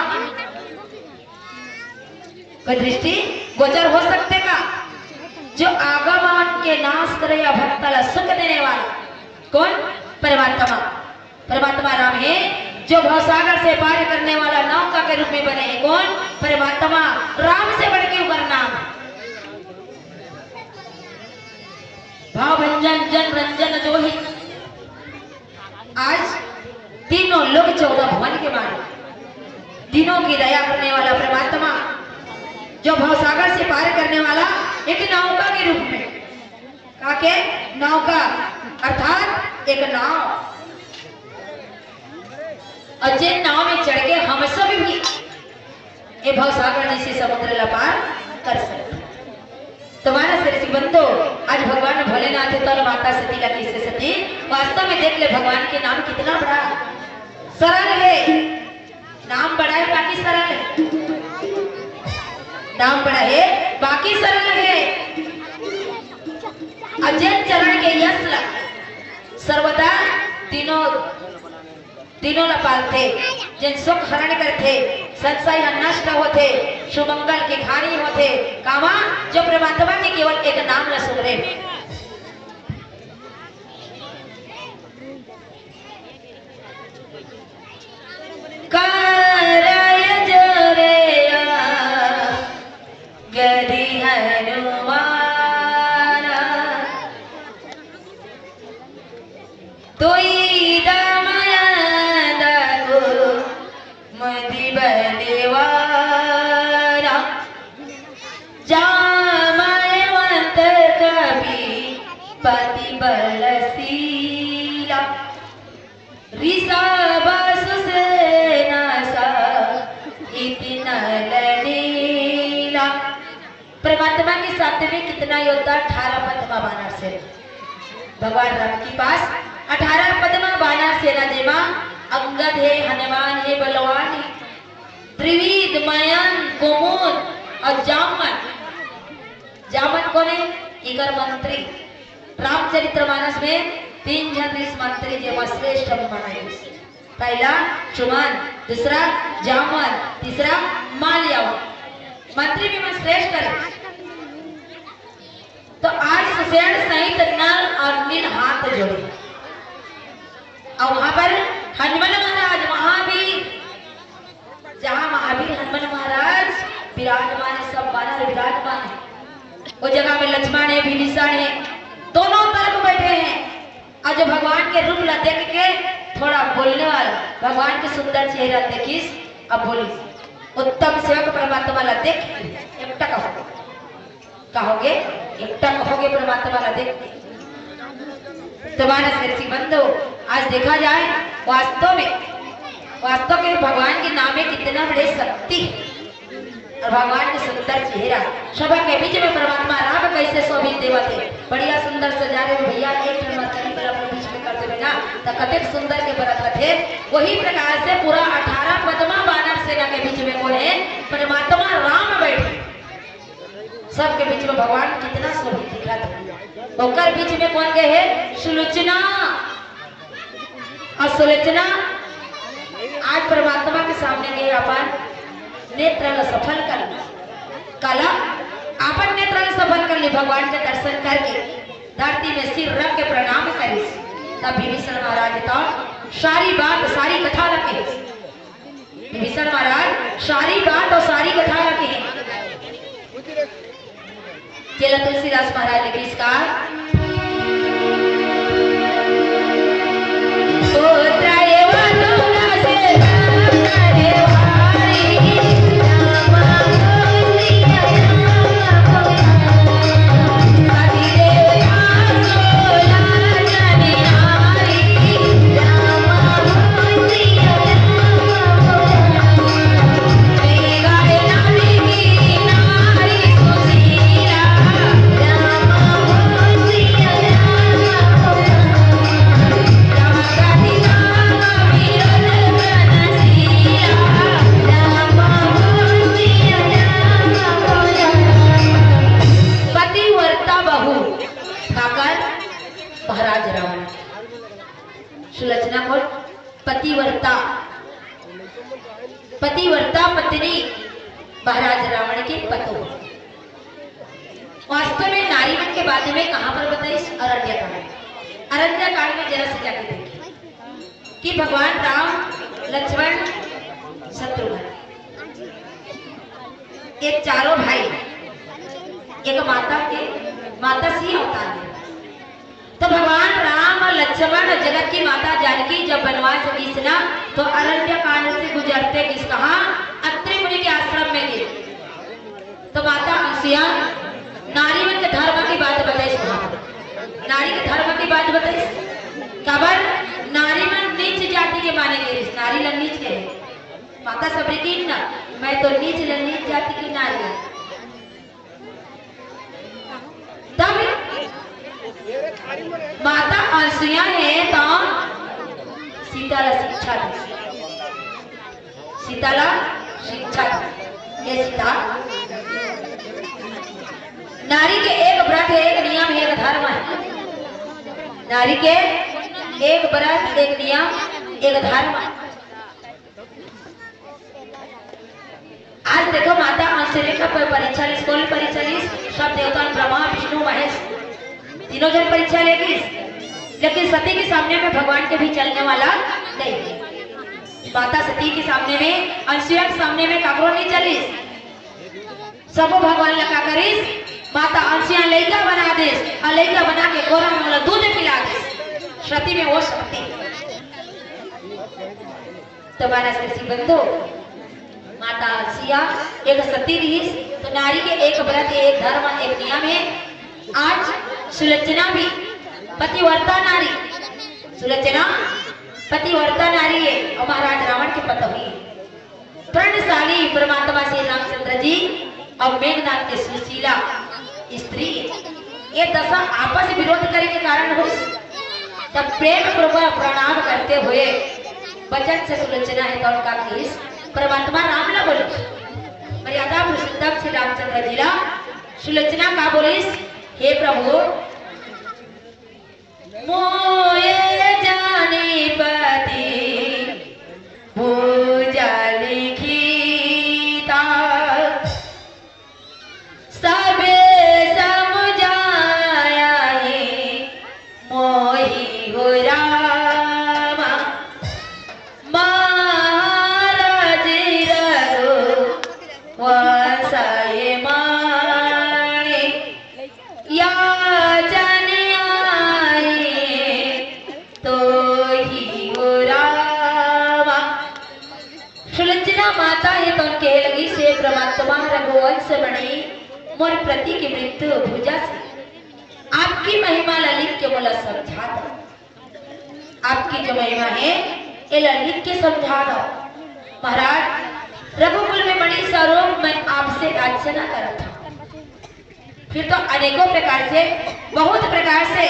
कोई दृष्टि गोचर हो सकथे का? जो आगमन के नाश करे या भक्त ला सुख देने वाला, कोन? परमात्मा। परमात्मा राम हे, जो भवसागर से पार करने वाला नौका के रूप में बने हे। कोन? परमात्मा राम से बढ़ के ओकर नाम हे। भाव भंजन जन रंजन जो ही। आज तीनों लोक चौदह भुवन के मालिक, तीनों की दया करने वाला परमात्मा, जो भवसागर से पार करने वाला एक नौका के रूप में, का के? नौका, अर्थात एक नाव। और जिन नाव में चढ़ के हम सब भी ये भवसागर जैसे समुद्र ला पार कर सकते। तो मानस के ऋषि बंधु, आज भगवान भोलेनाथ हे तो माता सती ला कहिसे सती। वास्तव में देख ले, भगवान के नाम कितना बड़ा, सरल हे। नाम बड़ा हे, बाकी सरल हे। नाम बड़ा हे, बाकी सरल हे। अजय चरण के यश ला सर्वदा तीनों, तीनों ला पालथे। जेन शोक हरण करथे, संशय ह नष्ट होथे, सुमंगल के घानी होथे। कामा? जो परमात्मा के केवल एक नाम ला सुमरे। करय जोरे या गरी हनुमाना, तोई दमय दको मदि बलवाना, जामवंत कपि पति बलशीला। ऋषभ सुसेना सहित नल नीला। परमात्मा के साथ में कितना योद्धा, अठारह पद्मा बानर सेना। भगवान राम के पास अठारह पद्मा बानर सेना, जेमा अंगद हे, हनुमान हे, बलवान हे, त्रिविध, मयंक, कुमुद और जामवंत। जामवंत कोन हे? इकर मंत्री। रामचरितमानस में तीन झन ऋषि मंत्री जेमा श्रेष्ठ अभी माना गिस। पहला सुमंत, दूसरा जामवंत, तीसरा माल्यवंत। मंत्री भी में श्रेष्ठ हे। तो आज सुषेण सहित नल और नील हाथ जोड़े। और वहां पर हनुमान महाराज, वहां भी जहां महावीर हनुमान महाराज विराजमान हे, सब बानर विराजमान हे, वो जगह में लक्ष्मण हे, विभीषण हे, दोनों तरफ बैठे हे। और जो भगवान के रूप ला देख के थोड़ा बोलने वाला, भगवान के सुंदर चेहरा देखिस, अब बोलिस, उत्तम सेवक परमात्मा ला देख एकटक हो। कहोगे, एकटक होगे परमात्मा ला देख। तो मानस के ऋषि बंधु, आज देखा जाए, वास्तव में, वास्तव के भगवान के नाम में कितना बड़े शक्ति हे और भगवान के सुंदर चेहरा। सभा के बीच में परमात्मा राम कैसे शोभित देवत हे, बढ़िया सुंदर सजा रहे हो भैया, एक नंबर कहीं पर अपने बीच में कर देवे ना, तो कतेक सुंदर के बरत हे। वही प्रकार से पूरा अठारह पद्मा बानर सेना के बीच में कोन हे? परमात्मा राम बैठे। सबके बीच में भगवान कितना शोभित दिखत हे। ओकर बीच में कोन गए हे? सुलोचना। और सुलोचना आज परमात्मा के सामने गए, अपन नेत्र ला सफल कर ली। काला? अपन नेत्र ला सफल कर ली, भगवान के दर्शन करके धरती में सिर रख के प्रणाम करिस। तब विभीषण महाराज तो सारी बात, सारी कथा ला कहिस। विभीषण महाराज सारी बात और सारी कथा ला कहे। चेला तुलसीदास महाराज लिखे इसका सुलोचना कोन? पतिव्रता, पतिव्रता पत्नी महाराज रावण के पतो। वास्तव में नारी मन के बारे में कहाँ पर बताइस? अरण्यकांड। अरण्यकांड में जरा से जाके देखिए कि भगवान राम, लक्ष्मण, शत्रुघ्न, ये चारों भाई एक माता के, माता से ही अवतार है। तो भगवान राम और लक्ष्मण और जगत की माता जानकी जब वनवास गिस ना, तो अरण्य कांड से गुजरते गिस कहाँ? अत्रि मुनि के आश्रम में गिस। तो माता अनसुईया नारी मन के धर्म की बात बताइस। नारी के धर्म की बात बताइस। काबर? नारी मन नीच जाति के माने गे रिहिस, नारी ला नीच कहे। माता सबरी की ना, मैं तो नीच ले नीच जाति की नारी हूँ। तब माता अनसुईया हे तो सीता ला शिक्षा दी। सीता ला शिक्षा दी। ये सीता, नारी के एक व्रत है, एक नियम है, एक धर्म है। नारी के एक व्रत, एक नियम, एक धर्म है। आज देखो, माता अनसुईया का प-, परीक्षा लिस, कौन परीक्षा लिस? सब देवता, ब्रह्मा, विष्णु, महेश, तीनों जन परीक्षा लेगिस। लेकिन सती के सामने में भगवान के भी चलने वाला नहीं। माता सती के सामने में, अनसुईया के सामने में काकरो नहीं चलिस। सबो भगवान ला का करिस, माता अनसुईया लइका बना दिस, और लइका बना के गोरा मोला दूध पिला दिस। सती में वो शक्ति। तो मानस के सी बंधु, माता अनसुईया एक सती रिहिस, तो नारी के एक व्रत, एक धर्म, एक नियम है। आज सुलोचना भी पतिव्रता नारी, सुलोचना पतिव्रता नारी है और महाराज रावण के पतोही है। प्रणशाली परमात्मा श्री रामचंद्र जी और मेघनाथ के सुशीला स्त्री, ये दशा आपस विरोध करे के कारण होइस। तब प्रेम पूर्वक प्रणाम करते हुए वचन से सुलोचना हे तो उनका कहिस, परमात्मा राम ला बोले, मर्यादा पुरुषोत्तम श्री रामचंद्र जी ला सुलोचना का बोलिस, हे प्रभु, मोय जानी पति भुजा लिखिता, सबे समुझाया हे मोहि हो रामा। महाराज रघुवंश मानी याचन आए तो ही हो रामा। सुलोचना माता हे तो कहे लगिस, हे परमात्मा रघुवंश मणि, मोर पति की मृत्यु भुजा से आपकी महिमा ला लिख के मोला समझा दो। आपकी जो महिमा है, एला लिख के समझा दो। महाराज, रघुकुल में मणि स्वरूप मैं आपसे याचना करत हूँ। फिर तो अनेकों प्रकार से, बहुत प्रकार से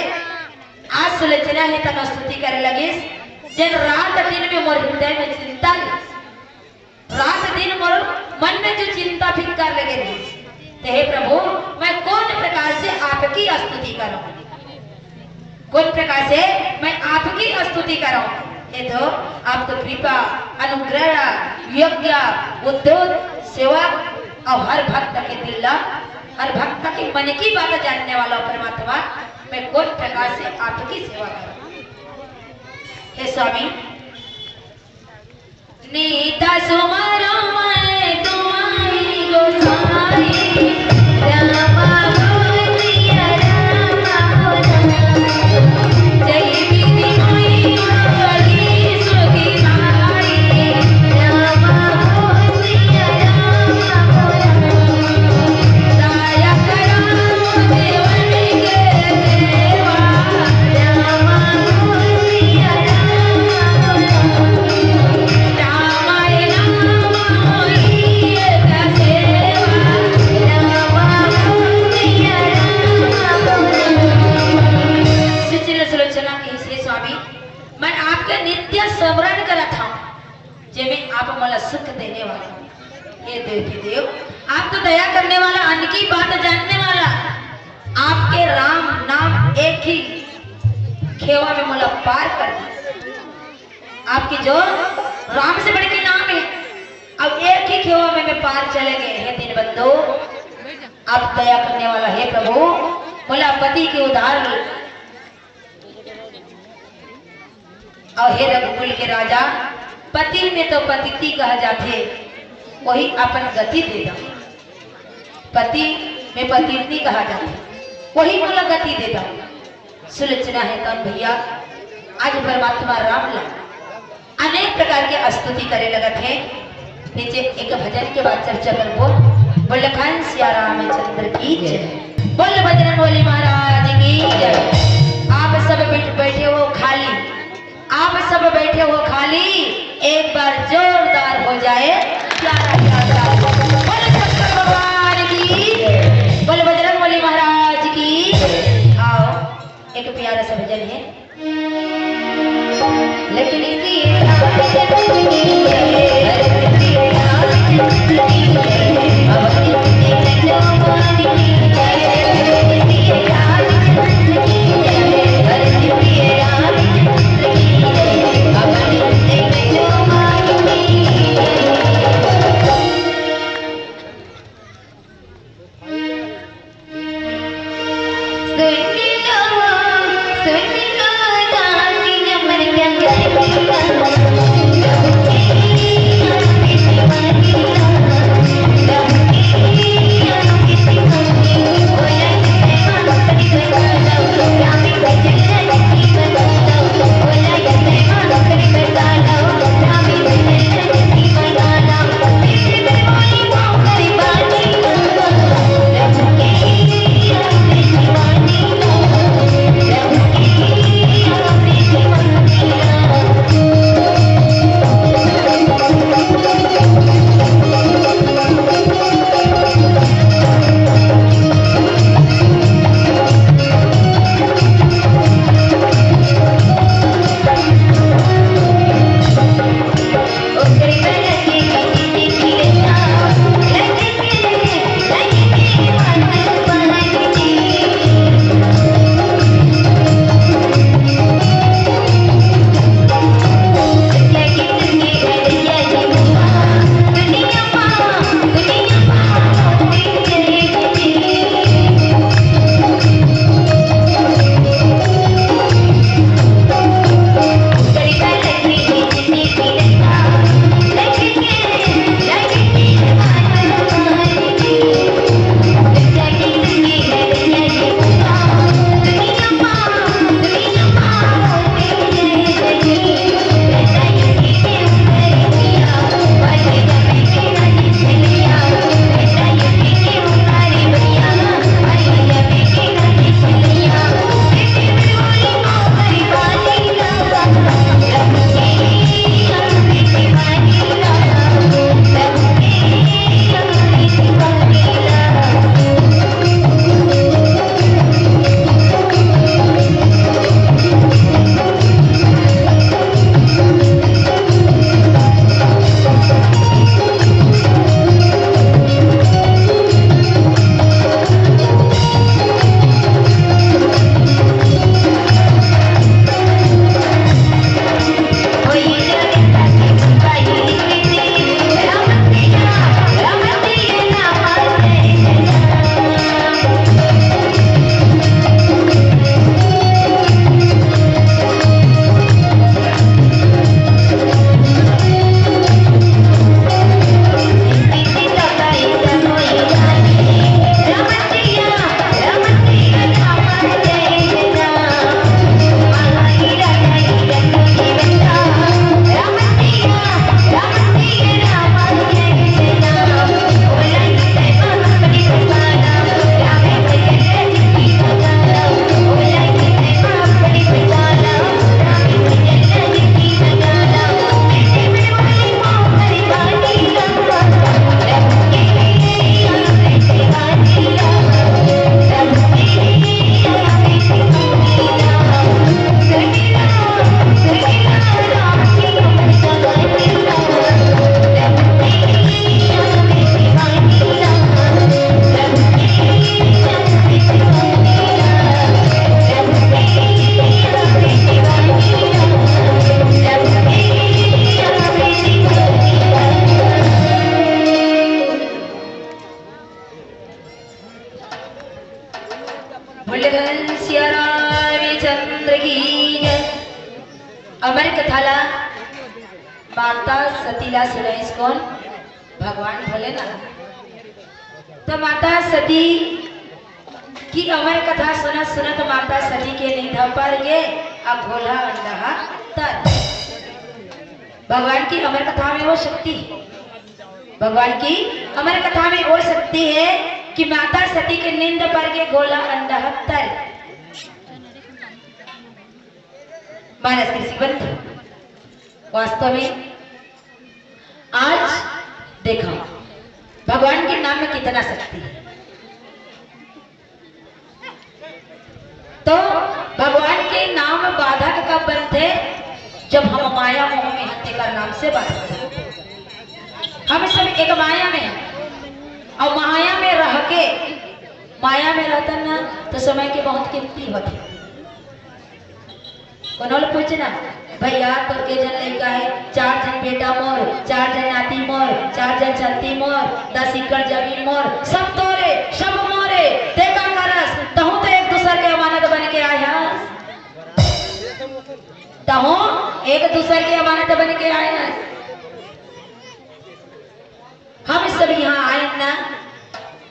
आज सुलोचना हे तन स्तुति करे लगिस, जेन रात दिन में मोर हृदय में चिंता हे। रात दिन मोर मन में जो चिंता फिक्र लगे रहिस, ते हे प्रभु, मैं कौन प्रकार से आपकी स्तुति करूं, कौन प्रकार से मैं आपकी स्तुति करूं? ये तो आपको कृपा, अनुग्रह, योग्य, उद्धत सेवा और हर भक्त के दिल ला, हर भक्त के मन की बात जानने वाला परमात्मा, मैं कौन प्रकार से आपकी सेवा करूं? हे स्वामी, नीता सुमरो मैं तुम्हारी गोसाई, रामा बोलिया रामा बोला, जय विधि मोई मोरी सुखी माई, रामा बोलिया रामा बोला, दायक राम देवन के देवा, रामा बोलिया रामा बोला। सुशील सुलोचना कहिस, हे स्वामी, मैं आपके नित्य स्मरण करत हूँ, जेमे आप मोला सुख देने वाला। हे देव के देव, आप तो दया करने वाला, अनकी बात जानने वाला, आपके राम नाम एक ही खेवा में मोला पार कर दे। आपके जो राम से बढ़ के नाम है, अब एक ही खेवा में मैं पार चले गए हैं दीनबंधु। आप दया करने वाला है प्रभु, मोला पति के उद्धार। और हे रघुकुल के राजा, पति में तो पतिति कहा जाथे, वही अपन गति दे दो। पति में पतिति कहा जाथे, वही मोला गति दे दो। सुलोचना हे कौन भैया? आज परमात्मा राम ला अनेक प्रकार के स्तुति करे लगत हे। नीचे एक भजन के बाद चर्चा करबो। बोल लखन सिया रामचंद्र की जय। बोल बजरंग बली महाराज की जय। आप सब बैठ, बैठे हो खाली, आप सब बैठे हो खाली, एक बार जोरदार हो जाए प्यारा प्यारा। बोल शंकर भगवान की, बोल बजरंग बली महाराज की। आओ, एक प्यारा सा भजन है। लेकिन अमर कथा ला माता सती ला सुनाइस कोन? भगवान भोलेनाथ। तो माता सती की अमर कथा सुनत सुनत माता सती के नींद पर गे, अब भोला अंडा तर। भगवान की अमर कथा में वो शक्ति, भगवान की अमर कथा में वो शक्ति है कि माता सती के नींद पर गे भोला अंडा तर। मानस के सिबंध। वास्तव में आज देखा भगवान के नाम में कितना शक्ति है। तो भगवान के नाम बाधक कब बनथे? जब हम माया मोह में हन, तेकर नाम से बाधक। हम सब एक माया में हैं, और माया में रह के, माया में रहतन ना, तो समय के बहुत कीमती होथे। कोनो ल पूछना, "भैया, तोर के झन लइका हे?" "चार झन बेटा मोर, चार झन नाती मोर, चार झन छत्ती मोर, दस एकड़ जमीन मोर, सब तोरे, सब मोरे, ते का करस? तहूँ तो एक दूसर के अमानत बन के आए हस, तहूँ एक दूसर के अमानत बन के आए हस।" हम सब यहाँ आए ना,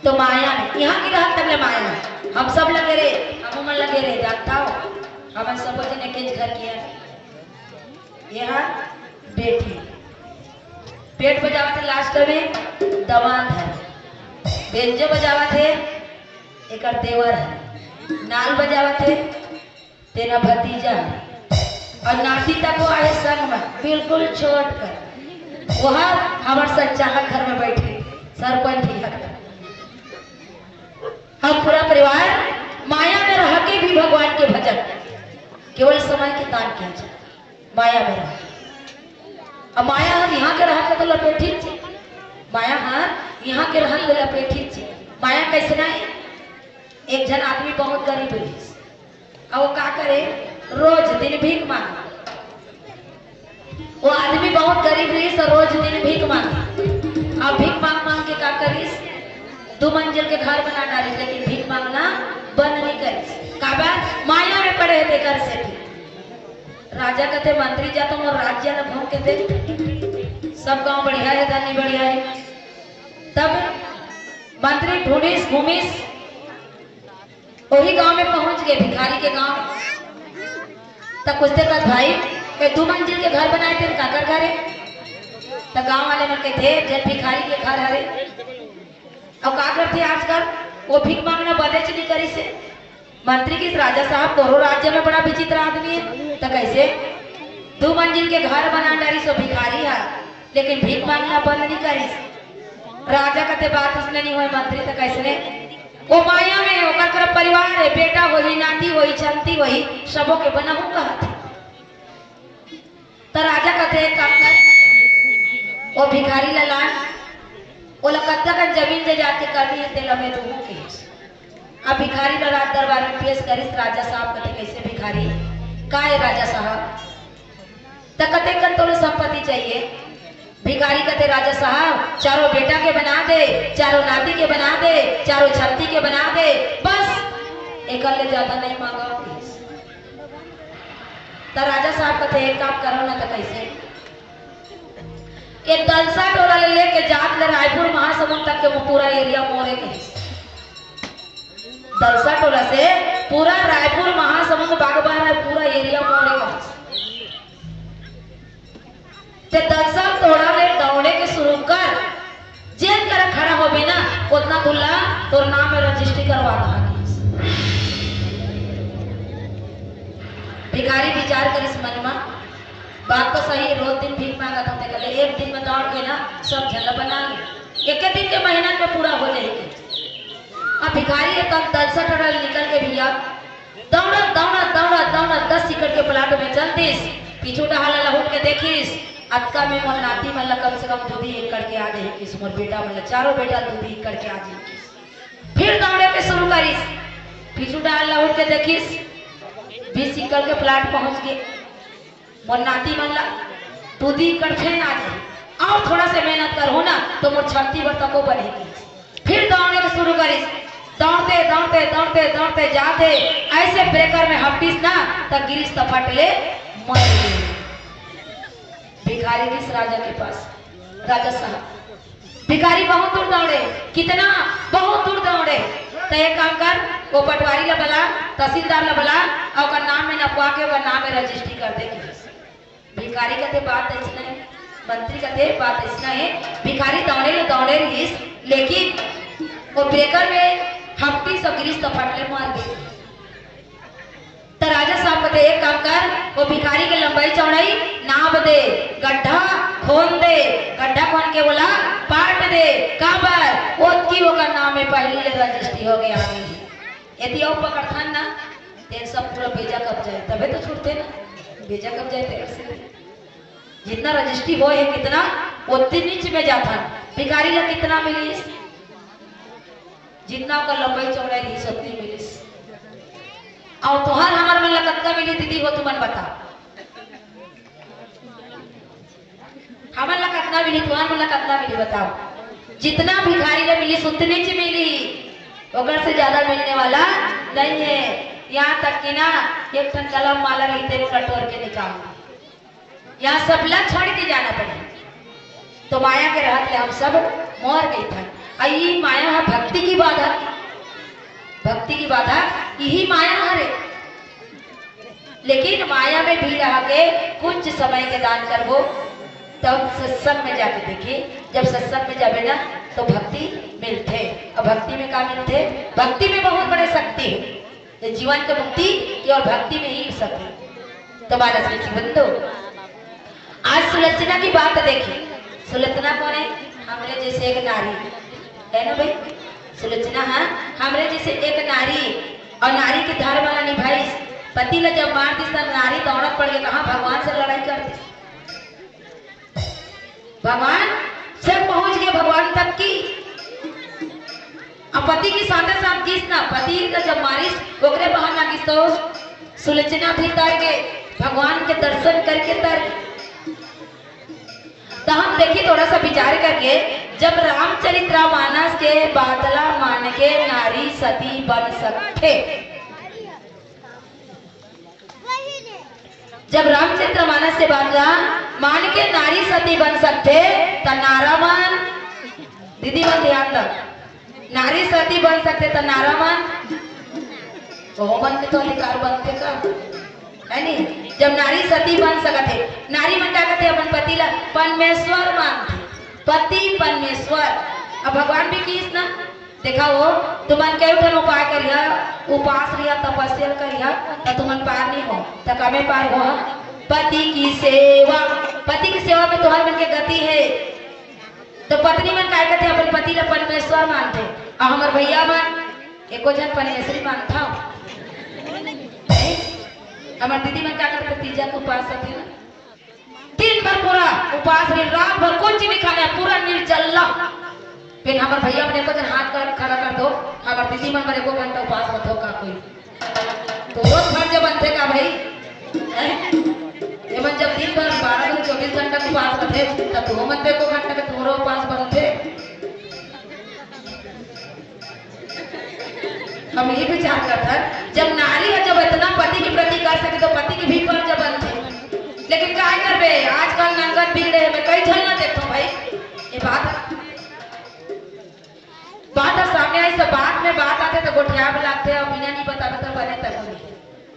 तो माया में, यहाँ के रहत तक ले माया में। हम सब लगे रहे, हम मन लगे रहे, जानता हो, हमन सब जने के घर किया। यहाँ बेटी पेट बजावत हे, लास्ट में दमाद है, बेंजो बजावत हे, एकर देवर है, नाल बजावत हे, तेना भतीजा, और नाती तक वो आए संग में, बिल्कुल छोट कर। वह हमार सच्चाहा घर में बैठे, सरपंच ही है। हम पूरा परिवार माया में रह के भी भगवान के भजन, केवल समय के तान के। माया में रह, अब माया हर यहाँ के रहत ले तो लपेटिच हे। माया हर यहाँ के रहत ले लपेटिच हे। माया कैसना हे? एक झन आदमी बहुत गरीब रहिस, अब वो का करे, रोज दिन भीख मांगे। वो आदमी बहुत गरीब रहिस, तो रोज दिन भीख मांगे। अब भीख मांग मांग के का करिस, दू मंजिल के घर बना डालिस, लेकिन भीख मांगना बंद नहीं करिस। काबर? माया में पड़े हे तेकर सेती। राजा कथे, "मंत्री, जा तो मोर राज्य ल घूम के देख, सब गांव बढ़िया हे, धनी बढ़िया हे।" तब मंत्री ढूंढिस, घूमिस, वही गांव में पहुंच गए, भिखारी के गांव। तब पूछथे, "कथे भाई, ये दू मंजिल के घर बनाए, तेन काकर घर हे?" त गांव वाले मन कथे, "जन भिखारी के घर हरे।" अउ का करथे आजकल, वो भीख मांगना बंदेच नहीं करिस हे। मंत्री कहिस, "राजा साहब, तोरो राज्य में बड़ा विचित्र आदमी हे, त कैसे दू मंजिल के घर बना डारिस वो भिखारी हा, लेकिन भीख मांगना बंद नहीं करिस?" राजा कथे, "बात उसने नहीं होय मंत्री, त कैसने?" वो माया में, ओकर करा परिवार हे, बेटा होही, नाती होही, छंती होही, सबो के बनाहूं कहत। त राजा कथे, "एक काम कर, वो भिखारी ला लान, ओला कतका कन जमीन जायदाद के कमी हे, तेला मैं दूहूं," कहिस। अब भिखारी ला राज दरबार में पेश करिस। राजा साहब कथे, "कैसे भिखारी, का हे राजा साहब?" त कतेक कन तोला संपत्ति चाहिए? भिखारी कथे, "राजा साहब, चारों बेटा के बना दे, चारों नाती के बना दे, चारों छत्ती के बना दे, बस एकर ले ज्यादा नहीं मांगव।" त राजा साहब कथे, "एक काम करव ना, त कैसे? ये दलसा टोला ले लेके जात ले रायपुर महासमुंद तक के पूरा एरिया मोरे के।" दलसा टोला से पूरा रायपुर महासमुंद बागबाहरा पूरा एरिया मोरे के। ते दलसा टोला ले दौड़े के शुरू कर, जेन करा खड़ा होबे ना, ओतना दूर ला तोर नाम में रजिस्ट्री करवा दहा। भिखारी विचार करिस मन मा, बात तो सही, रोज दिन भीख मांगत हों, कथे एक दिन में दौड़ के ना सब झन ला बना ले, एक दिन के मेहनत में पूरा हो जाही। अब भिखारी ह तब दलसा टोला ले निकल के भैया दौड़त, दौड़त, दौड़त, दौड़त दस एकड़ के प्लाट में चल दिस। पीछू डहार ला लहुट के देखिस, अतका में मोर नाती मन ला कम से कम दू दी एकड़ के आ जाही किस, मोर बेटा मन ला, चारों बेटा दू दी एकड़ के आ जाही किस। फिर दौड़े के शुरू करिस, पीछू डहार लहुट के देखिस, बीस एकड़ के प्लाट पहुंच गे। मोर नाती मन ला दू दी एकड़ फेन आ जाही, अउ थोड़ा से मेहनत करहूं ना, तो मोर छत्ती भर तको बनही। फिर दौड़े के शुरू करिस, दौड़ते, दौड़ते, दौड़ते, दौड़ते जाते, ऐसे ब्रेकर में हपटिस ना, त गिरिस त फट ले मर गे। भिखारी किस राजा के पास, राजा साहब, भिखारी बहुत दूर दौड़े, कितना, बहुत दूर दौड़े। तो एक काम कर, वो पटवारी ला बुला, तहसीलदार ला बुला, और ओकर नाम में नपवा के ओकर नाम में रजिस्ट्री कर दे। भिखारी कथे बात ऐसना है, मंत्री कथे बात ऐसना है। भिखारी दौड़े ले दौड़े रहिस, लेकिन वो ब्रेकर में हपटी सब गिरिस तो फटले मार गे। त राजा साहब कथे, "एक काम कर, वो भिखारी के लंबाई चौड़ाई नाप दे, गड्ढा खोन दे, गड्ढा खोन के ओला पाट दे, काबर ओतकी ओकर नाम में पहली ले रजिस्ट्री हो गया है।" यदि अउ पकड़थन ना, तेन सब पूरा बेजा कब जाए, तबे तो छूटते ना, बेजा कब जाए तेरे से। जितना रजिस्ट्री होए हे कितना, ओतनीच में जाथन। भिखारी ला कितना मिलिस? जितना ओकर लंबाई चौड़ाई रहिस, ओतनी मिलिस। अउ तुहर हमर मन ला कतका मिली दीदी हो, तुमन बताओ। हमन ला कतना मिली, तुहर मन ला कतना मिली बताओ। जितना भिखारी ला मिलिस, उतनीच मिली, ओकर से ज्यादा मिलने वाला नहीं है। यहाँ तक कि ना, एक ठन कलम माला रहिते, ओला टोर के निकाल दे। यहाँ सब ला छोड़ के जाना पड़े। तो माया के रहत ले हम सब मर गई थन। अउ ई माया ह भक्ति की बाधा, भक्ति की बाधा यही माया हरे। लेकिन माया में भी रह के कुछ समय के दान करबो, तब सत्संग में जाके देखी। जब सत्संग में जाबे ना, तो भक्ति मिलथे। अउ भक्ति में का मिलथे? भक्ति में बहुत बड़े शक्ति हे। ये जीवन के मुक्ति केवल भक्ति में ही सके। तो मानस के जीवन दो। आज सुलोचना की बात देखी। सुलोचना कौन है? हमरे जैसे एक नारी है ना भाई। सुलोचना, हाँ, हमरे जैसे एक नारी, अउ नारी के धर्म ला निभाइस। पति ला जब मार दिस, त नारी दौड़त पड़ के कहाँ भगवान से लड़ाई कर दिस। भगवान से पहुंच गए, भगवान तक की। अब पति के साथे साथ गिस ना, पति का जब मारिस, ओकरे बहाना गिस तो सुलोचना भी तर के भगवान के दर्शन करके तर। तो हम देखी, थोड़ा सा विचार करके, जब रामचरित्र मानस के बात ला मान के नारी सती बन सकथे, जब रामचरित मानस के बात ला मान के नारी सती बन सकथे, त नारा मन, दीदी मन ध्यान द, नारी सती बन सकथे त नारा मन, ओहो मन के तो अधिकार बनथे का, है नी? जब नारी सती बन सकत हे, नारी मन का कथे, अपन पति ला परमेश्वर मानथे, पति परमेश्वर। अब भगवान भी किस ना, देखा हो, तुमन कई ठन उपाय करिहा, उपास रिहा, तपस्या करिहा, त तुमन पार नहीं हो, त कमे पार हो। पति की सेवा, पति की सेवा में तुहर मन के गति है। तो पत्नी मन काय कथे, अपन पति ला परमेश्वर मानथे, अउ हमर भैया मन एको झन परमेश्वरी मानथव। हमर दीदी मन का करथे, तीजा के उपास रथे ना, दिन भर पूरा उपास रही, रात भर कुछ नहीं खाना, पूरा निर्जला। फिर हमर भैया मन एको झन हाथ कर, खड़ा कर दो, हमर दीदी मन बर एको घंटा उपास रथो का कोई? तो रोज फर्ज बनथे का भाई? हैं? ये मन जब दिन भर बारह घंटे चौबीस घंटा के उपास रथे, तब तुहो मन पे एको घंटा के तुम्हारो उपास बनथे? हम ये विचार करथन, जब नारी ह जब इतना पति के प्रति कर सके, तो पति के भी फर्ज बनथे। लेकिन काय करबे, आजकल नंगत बिगड़े हे, मैं कई झन ला देखथव भाई, ये बात, बात ह सामने आई, सब बात में बात आथे तो गोठियाबे लागथे, अउ बिना नहीं बताबे तो बने तक नहीं।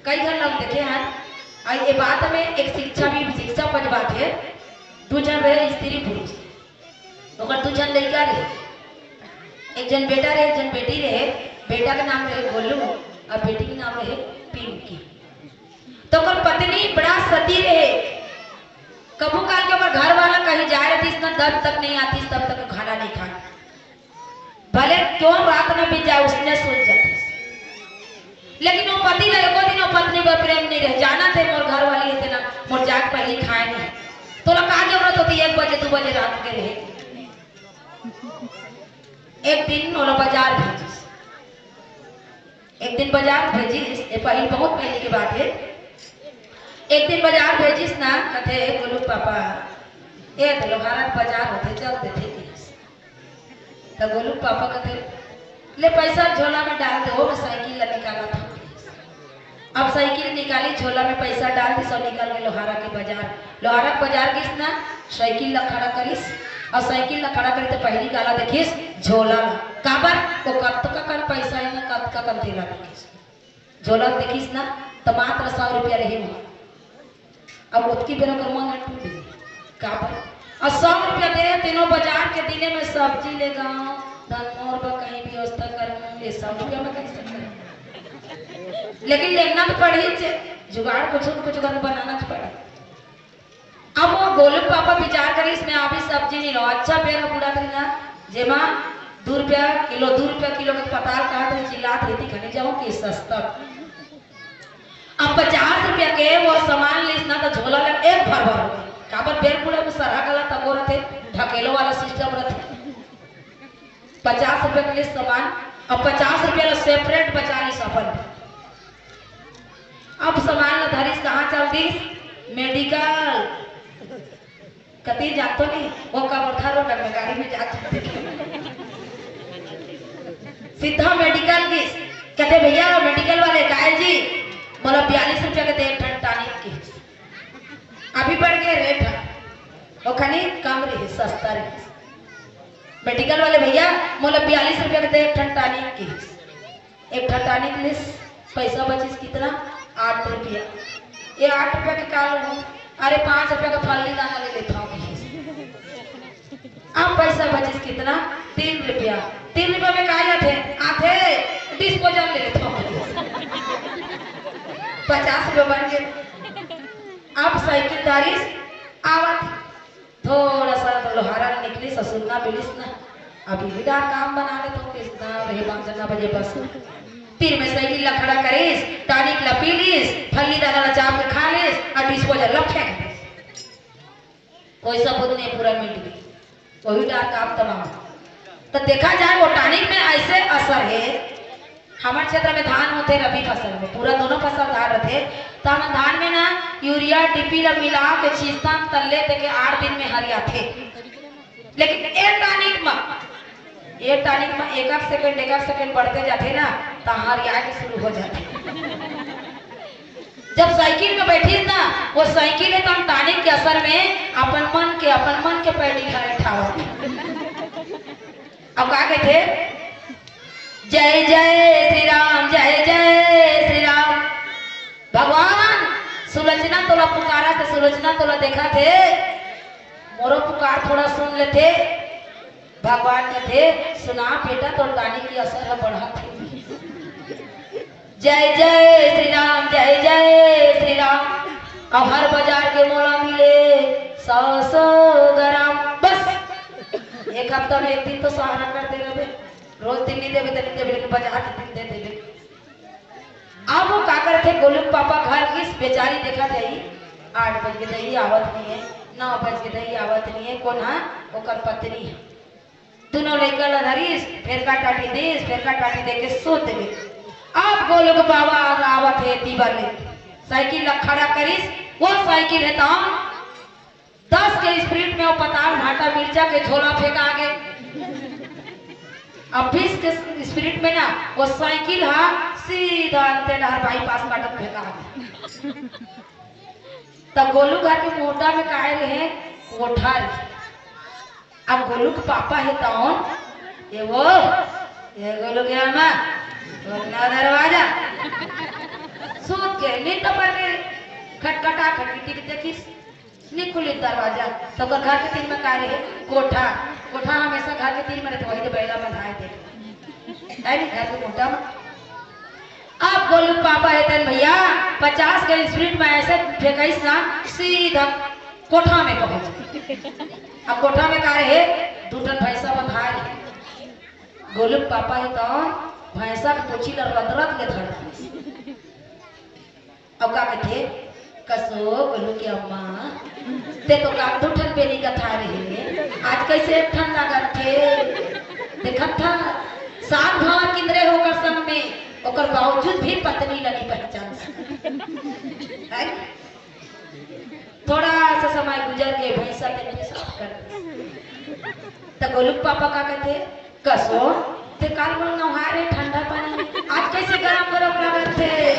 कई झन ला देखे हन, अउ ये बात में एक शिक्षा भी, शिक्षा पज बात हे, दू झन रहे स्त्री पुरुष, ओकर दू झन लइका रहे, एक झन बेटा रहे, एक झन बेटी रहे। बेटा के नाम रहे गोलू अउ बेटी के नाम रहे पिंकी। तो ओकर पत्नी बड़ा सती रहे, कभू काल के ओकर घर वाला कहीं जाए रहिस ना, जब तक नहीं आतिस तब तक खाना नहीं खाए। भले क्यों रात न बीत जाए, उसने सोच जातिस। लेकिन वो पति ला एको दिन वो पत्नी बर प्रेम नहीं रहे, जानथे मोर घर वाली हे तेला, मोर जाके पहली खाए नहीं। तोला का जरूरत होती एक बजे दू बजे रात के रहे? एक दिन ओला बाजार भेजिस, एक दिन बाजार भेजिस, ये पहली, बहुत पहली की बात है। एक दिन बाजार भेजिस ना, कथे, "गोलू पापा, ए तो लोहारा बाजार होथे, चल देथे।" त गोलू पापा कथे, "ले पैसा झोला में डाल दे, वो मैं साइकिल ला निकालत हूँ।" अब साइकिल निकालिस, झोला में पैसा डाल दिस अउ निकल गे लोहारा के बाजार। लोहारा के बाजार गिस ना, साइकिल ला खड़ा करिस, अउ साइकिल ला खड़ा करिस त पहिली काला देखिस, झोला ला। काबर? ओ कतका कन पैसा हे ना, कतका कन तेला देखिस। झोला देखिस ना, त मात्र सौ रुपया रहे ओमा। अब ओतकी बेर ओकर मन ह टूट गे। काबर? अउ सौ रुपया दे, तेनो बाजार के दिने में सब्जी ले गाँव, धन मोर बर कहीं व्यवस्था करहूँ, ये सौ रुपया में कैसे करहूँ? लेकिन लेना तो पड़ही चे, जुगाड़ कुछ न कुछ कर बनाना तो पड़ही। अब वो गोलू के पापा विचार करिस, मैं अभी सब्जी नहीं लाऊं। अच्छा, बेर बुढ़ा करी ना, जेमा दू रुपया किलो, दू रुपया किलो के पताल कहा तो चिल्लात रहती, खने जाऊँ कि सस्ता। अब पचास रुपया के वो सामान लिस ना, तो झोला ला एक भर भर होथे। काबर? बेर बुढ़ा में सरहा गला तको रथे, ढकेलो वाला सिस्टम रथे। पचास रुपया के लिस सामान, अब पचास रुपया ला सेपरेट बचा लिस अपन। अब सामान ला धरिस, कहाँ चल दिस? मेडिकल। कती जातो नहीं, वो कवर्धा रोड में गाड़ी में जात होथे। सीधा मेडिकल गिस। कहते, "भैया, मेडिकल वाले, काय जी, मोला बयालीस रुपया के दे एक ठन टॉनिक," किहिस। अभी बढ़ गे रेट ह, ओखनी कम रहिस, सस्ता रहिस। मेडिकल वाले, "भैया, मोला बयालीस रुपया के दे एक ठन टॉनिक," किहिस। एक ठन टॉनिक लिस, पैसा बचिस कितना? आठ रुपया। ये आठ रुपया के का लूँ? अरे, पाँच रुपया का फल्ली दाना ले लेता हूँ। अब पैसा बचिस कितना? तीन रुपया। तीन रुपया में का आथे? आथे, डिस्पोजल ले लेता हूँ। पचास रुपया बन गे। अब साइकिल धरिस, आवत थोड़ा सा तो लोहारा निकलिस, ससुर ना मिलिस ना, अभी भी डार काम बना ले तो किस ना रहे, पाँच ना बजे बस। तीर में साइकिल ला खड़ा करिस, टॉनिक ला पी लिस, फल्ली दाना ला चाप के खा लिस, अउ डिस्पोजल ला फेंक दिस। कोई सबूत नहीं, पूरा मिट गई, वही डार काम तमाम। तो देखा जाए, वो टॉनिक में ऐसे असर है। हमर क्षेत्र में धान होथे रबी फसल में, पूरा दोनों फसल धान रथे, त हमन धान में ना यूरिया डीएपी ला मिला के छींचथन, तल्ले तेके आठ दिन में हरियाथे। लेकिन ए टॉनिक म, ए टॉनिक म एक एक सेकंड, एक एक सेकंड बढ़ते जाथे ना, त हरिया के शुरू हो जाथे। जब साइकिल में बैठिस ना, वो साइकिल हे त टॉनिक के असर में अपन मन के, अपन मन के पैडी घाय ठावत। अब का कहथे? "जय जय श्री राम, जय जय श्री राम।" भगवान, सुलोचना तोला पुकारा थे, सुलोचना तोला देखा थे, मोरो पुकार थोड़ा सुन लेते। भगवान कहते, "सुना बेटा, तोर टॉनिक के असर ह बढ़त हे।" जय जय श्री राम, जय जय श्री राम। अउ हर बाजार के मोला मिले सौ सौ ग्राम। बस एक हफ्ता में एक दिन तो सहारा कर दे रहे, रोज दिन नहीं देवे तो नहीं देवे, लेकिन बाजार के दिन दे देवे। अब वो का करथे, गोलू के पापा घर गिस, बेचारी देखा जाई, आठ बज के दही आवत नहीं है, नौ बज के दही आवत नहीं है, कोन हा? ओकर पत्नी है। दुनों लइका ला धरिस, फेरका टाटी दिस, फेरका टाटी देके सोत गे। अब गोलू के बाबा आवत हे तीबर ले, साइकिल ला खड़ा करिस। वो साइकिल हे त दस के स्पीड में वो पताल भाटा मिर्चा के झोला फेंका गे। अब बीस के स्पीड में ना वो साइकिल हा सीधा अंते डहर बाईपास काटत फेंका गे। त गोलू घर के मोटा में काय रहे? कोठा रहे। अब गोलू के पापा हे तौन, "ए वो, ए गोलू के अम्मा, खोलना दरवाजा।" सूत के, नींद तो पड़ गई, खटखटा खटखटी के देखिस, नी खुली दरवाजा। तो ओकर घर के तीर में का रहे? कोठा। कोठा हमेशा घर के तीर में रहते, वही तो बैला बंधाए थे, है नी, घर के कोठा में। अब गोलू के पापा हे तन भैया, पचास के स्पीड में ऐसे फेंकाइस ना, सीधा कोठा में पहुंच। अब कोठा में का रहे? दू ठन भैंसा बंधाए रहे। गोलू के पापा हे त भैंसा के पोछी ल रत रत के धर दिस। अब का कथे, "कसो गोलू के अम्मा, ते तो का दू ठन बेनी कथा रहे, आज कैसे एक ठन लागत थे?" देखत था, सात भाव किंदरे होकर संग में, ओकर बावजूद भी पत्नी ल नहीं पहचान सके। है? थोड़ा सा समय गुजर के भैंसा तेन पेशाब कर दिस। त गोलू के पापा का कथे, "कसो, ते काल मोला नहाए रहे ठंडा पानी में, आज कैसे गरम गरम लागत थे?"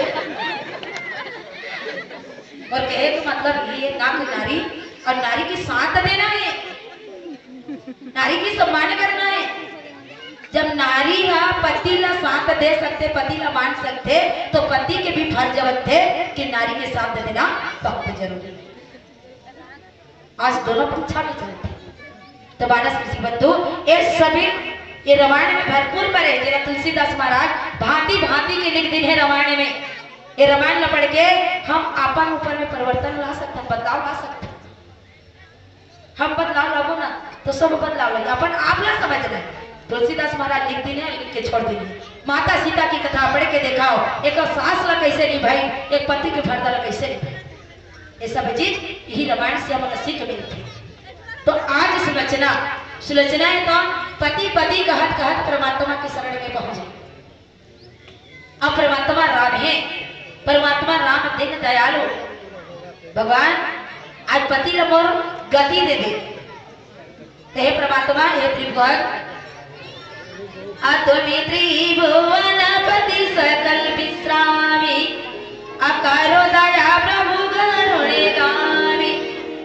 और कहे के मतलब ये ना कि नारी और नारी के साथ देना है, नारी के सम्मान करना है। जब नारी हा पति ला साथ दे सकथे, पति ला मान सकथे, तो पति के भी फर्ज बनथे कि नारी के साथ देना बहुत जरूरी है। आज दोनों पक्ष में चलथे। तो मानस ऋषि बंधु, ये सभी ये रामायण में भरपूर पर है, जेला तुलसीदास महाराज भांति भांति के लिख दिन है रामायण में। ये रामायण ला पढ़ के हम अपन ऊपर में परिवर्तन ला सकथन, बदलाव ला सकथन। हम बदलाव लाबो ना, तो सब बदलाव लाही। अपन आप ला समझना है। तुलसीदास महाराज लिख दिन है, लिख के छोड़ दिन है। माता सीता की कथा पढ़ के देखाओ, एक सास ला कैसे निभाई, एक पति के फर्ज ला कैसे निभाई। ये सब चीज यही रामायण से हमन ला सीख मिलथे। तो आज सुलोचना, सुलोचना है तो पति पति कहत कहत परमात्मा के शरण में पहुंचे। अब परमात्मा राम है, परमात्मा राम दीन दयालु। भगवान आज पति ला मोर गति दे दे। तो हे परमात्मा, हे त्रिभुवन, अतुमी त्रिभुवन पति सकल विश्रामी, अकरो दया प्रभु करुणे गामी,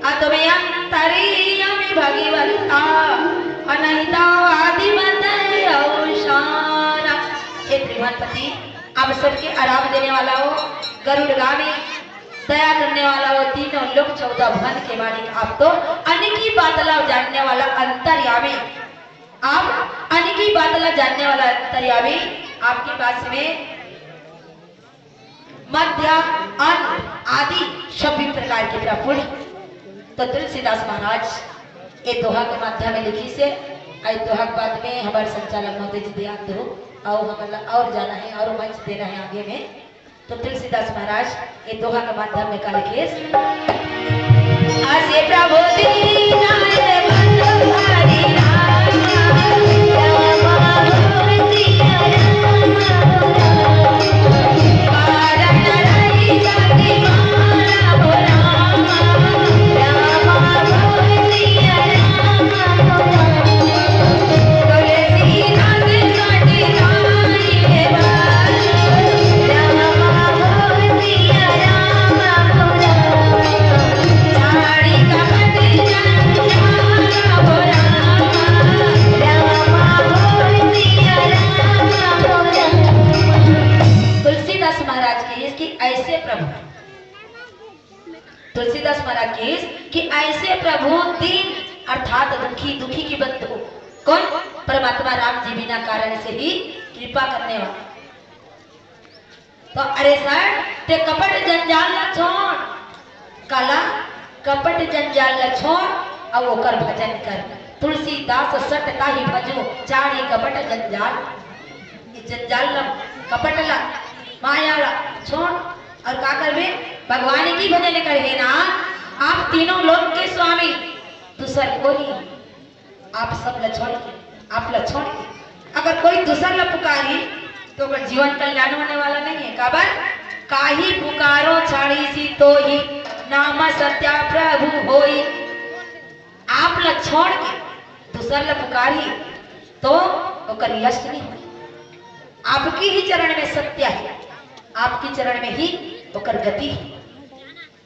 अतुमी अंतर्यामी भगवंता, अनहिता आदि मत अवसाना। हे त्रिभुवन पति, आप सबके आराम देने वाला हो, गरुड़ गामी, दया करने वाला हो, तीनों लोक चौदह भुवन के मालिक, आप तो अनकी बात ला जानने वाला अंतर्यामी, आप अनकी बात ला जानने वाला अंतर्यामी, आपके पास में मध्य, अंत, आदि सभी प्रकार के प्रभु हैं। तो तुलसीदास महाराज ये दोहा के माध्यम में लिखिस हे, अउ दोहा के बाद में हमारे संचालक महोदय जी ध्यान दो, अउ हमला और जाना है और मंच देना है आगे में। तो तुलसीदास महाराज ये दोहा के माध्यम में का लिखिस, असे प्रभु दीन आए बंधु हरि राम, राम हो सिया राम, कारण रही सती मारा हो राम, राम हो सिया राम हो राम। तुलसीदास माटी गाई हे बाल, राम हो सिया राम हो राम। साड़ी कपट जंजाल हो राम, राम हो सिया राम हो राम। तुलसीदास महाराज कहिस कि ऐसे प्रभु, तुलसीदास महाराज कहिस कि ऐसे प्रभु दीन अर्थात दुखी, दुखी के बंधु कौन? परमात्मा राम जी बिना कारण से ही कृपा करने वाला। तो अरे सर, ते कपट जंजाल ला छोड़, काला कपट जंजाल ला छोड़, अउ ओकर भजन कर। तुलसीदास सत ताहि भजो, छाड़ी कपट जंजाल। ये जंजाल ला, कपट ला, माया ला छोड़, अउ का करबे? भगवान की भजन करबे ना। आप तीनों लोक के स्वामी, दूसर कोई आप सब ला छोड़ के, आप ला छोड़ के अगर कोई दूसर ला पुकारी, तो ओकर जीवन कल्याण होने वाला नहीं है। काबर? काही पुकारो छाड़ीसी तोही, नाम सत्या प्रभु होई। आप ला छोड़ के दूसर ला पुकारी, तो ओकर यश नहीं होई। आपकी ही चरण में सत्य है, आपकी चरण में ही ओकर गति है।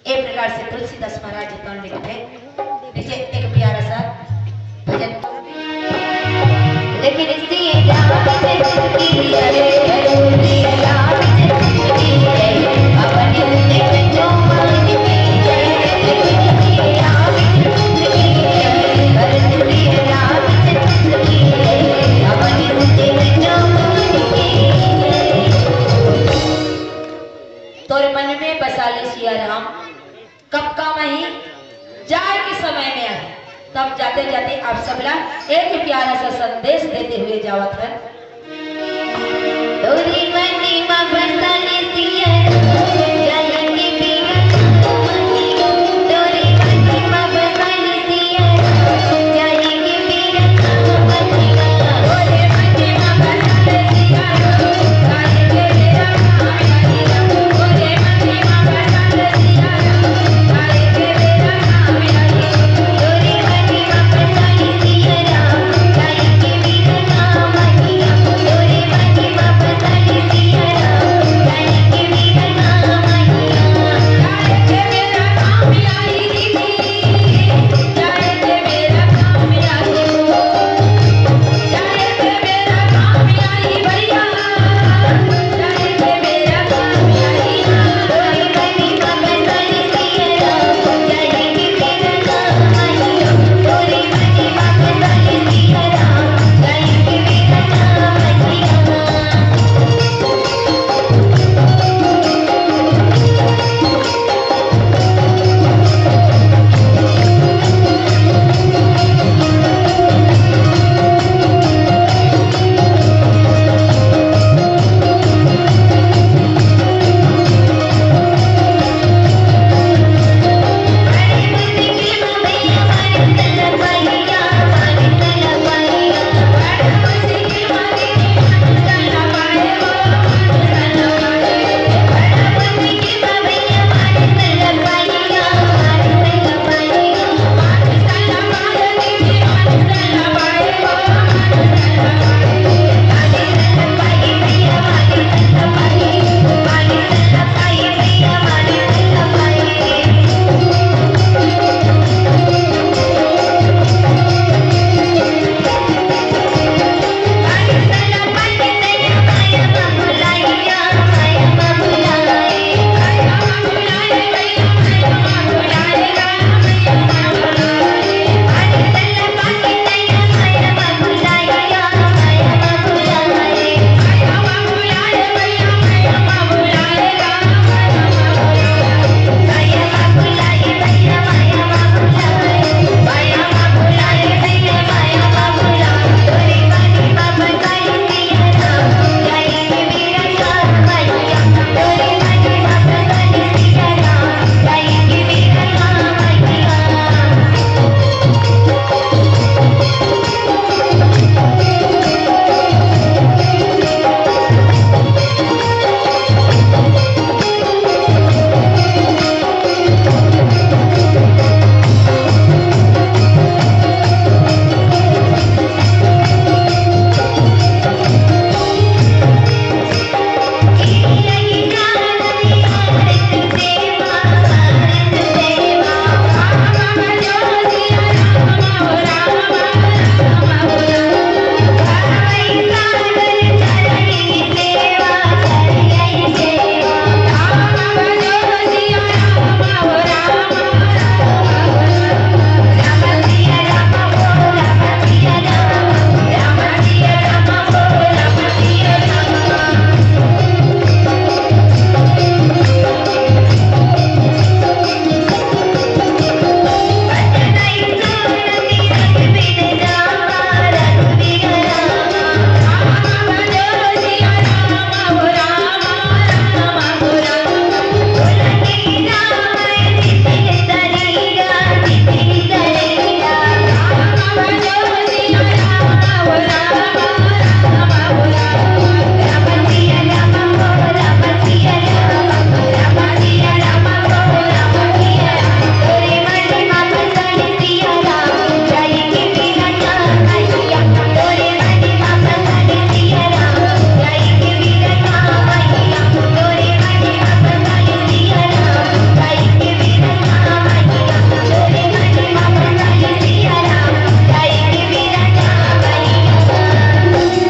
ए प्रकार से तुलसीदास महाराज जी कौन लिखते हैं? जैसे एक प्यारा सा भजन। लेकिन इसलिए क्या तोर मन में बसा ले सिया राम, कब का मही जाए के समय में आए। तब जाते जाते आप सबला एक प्यारा सा संदेश देते हुए जावत हन। तोरी मनी मा बसा ले सिया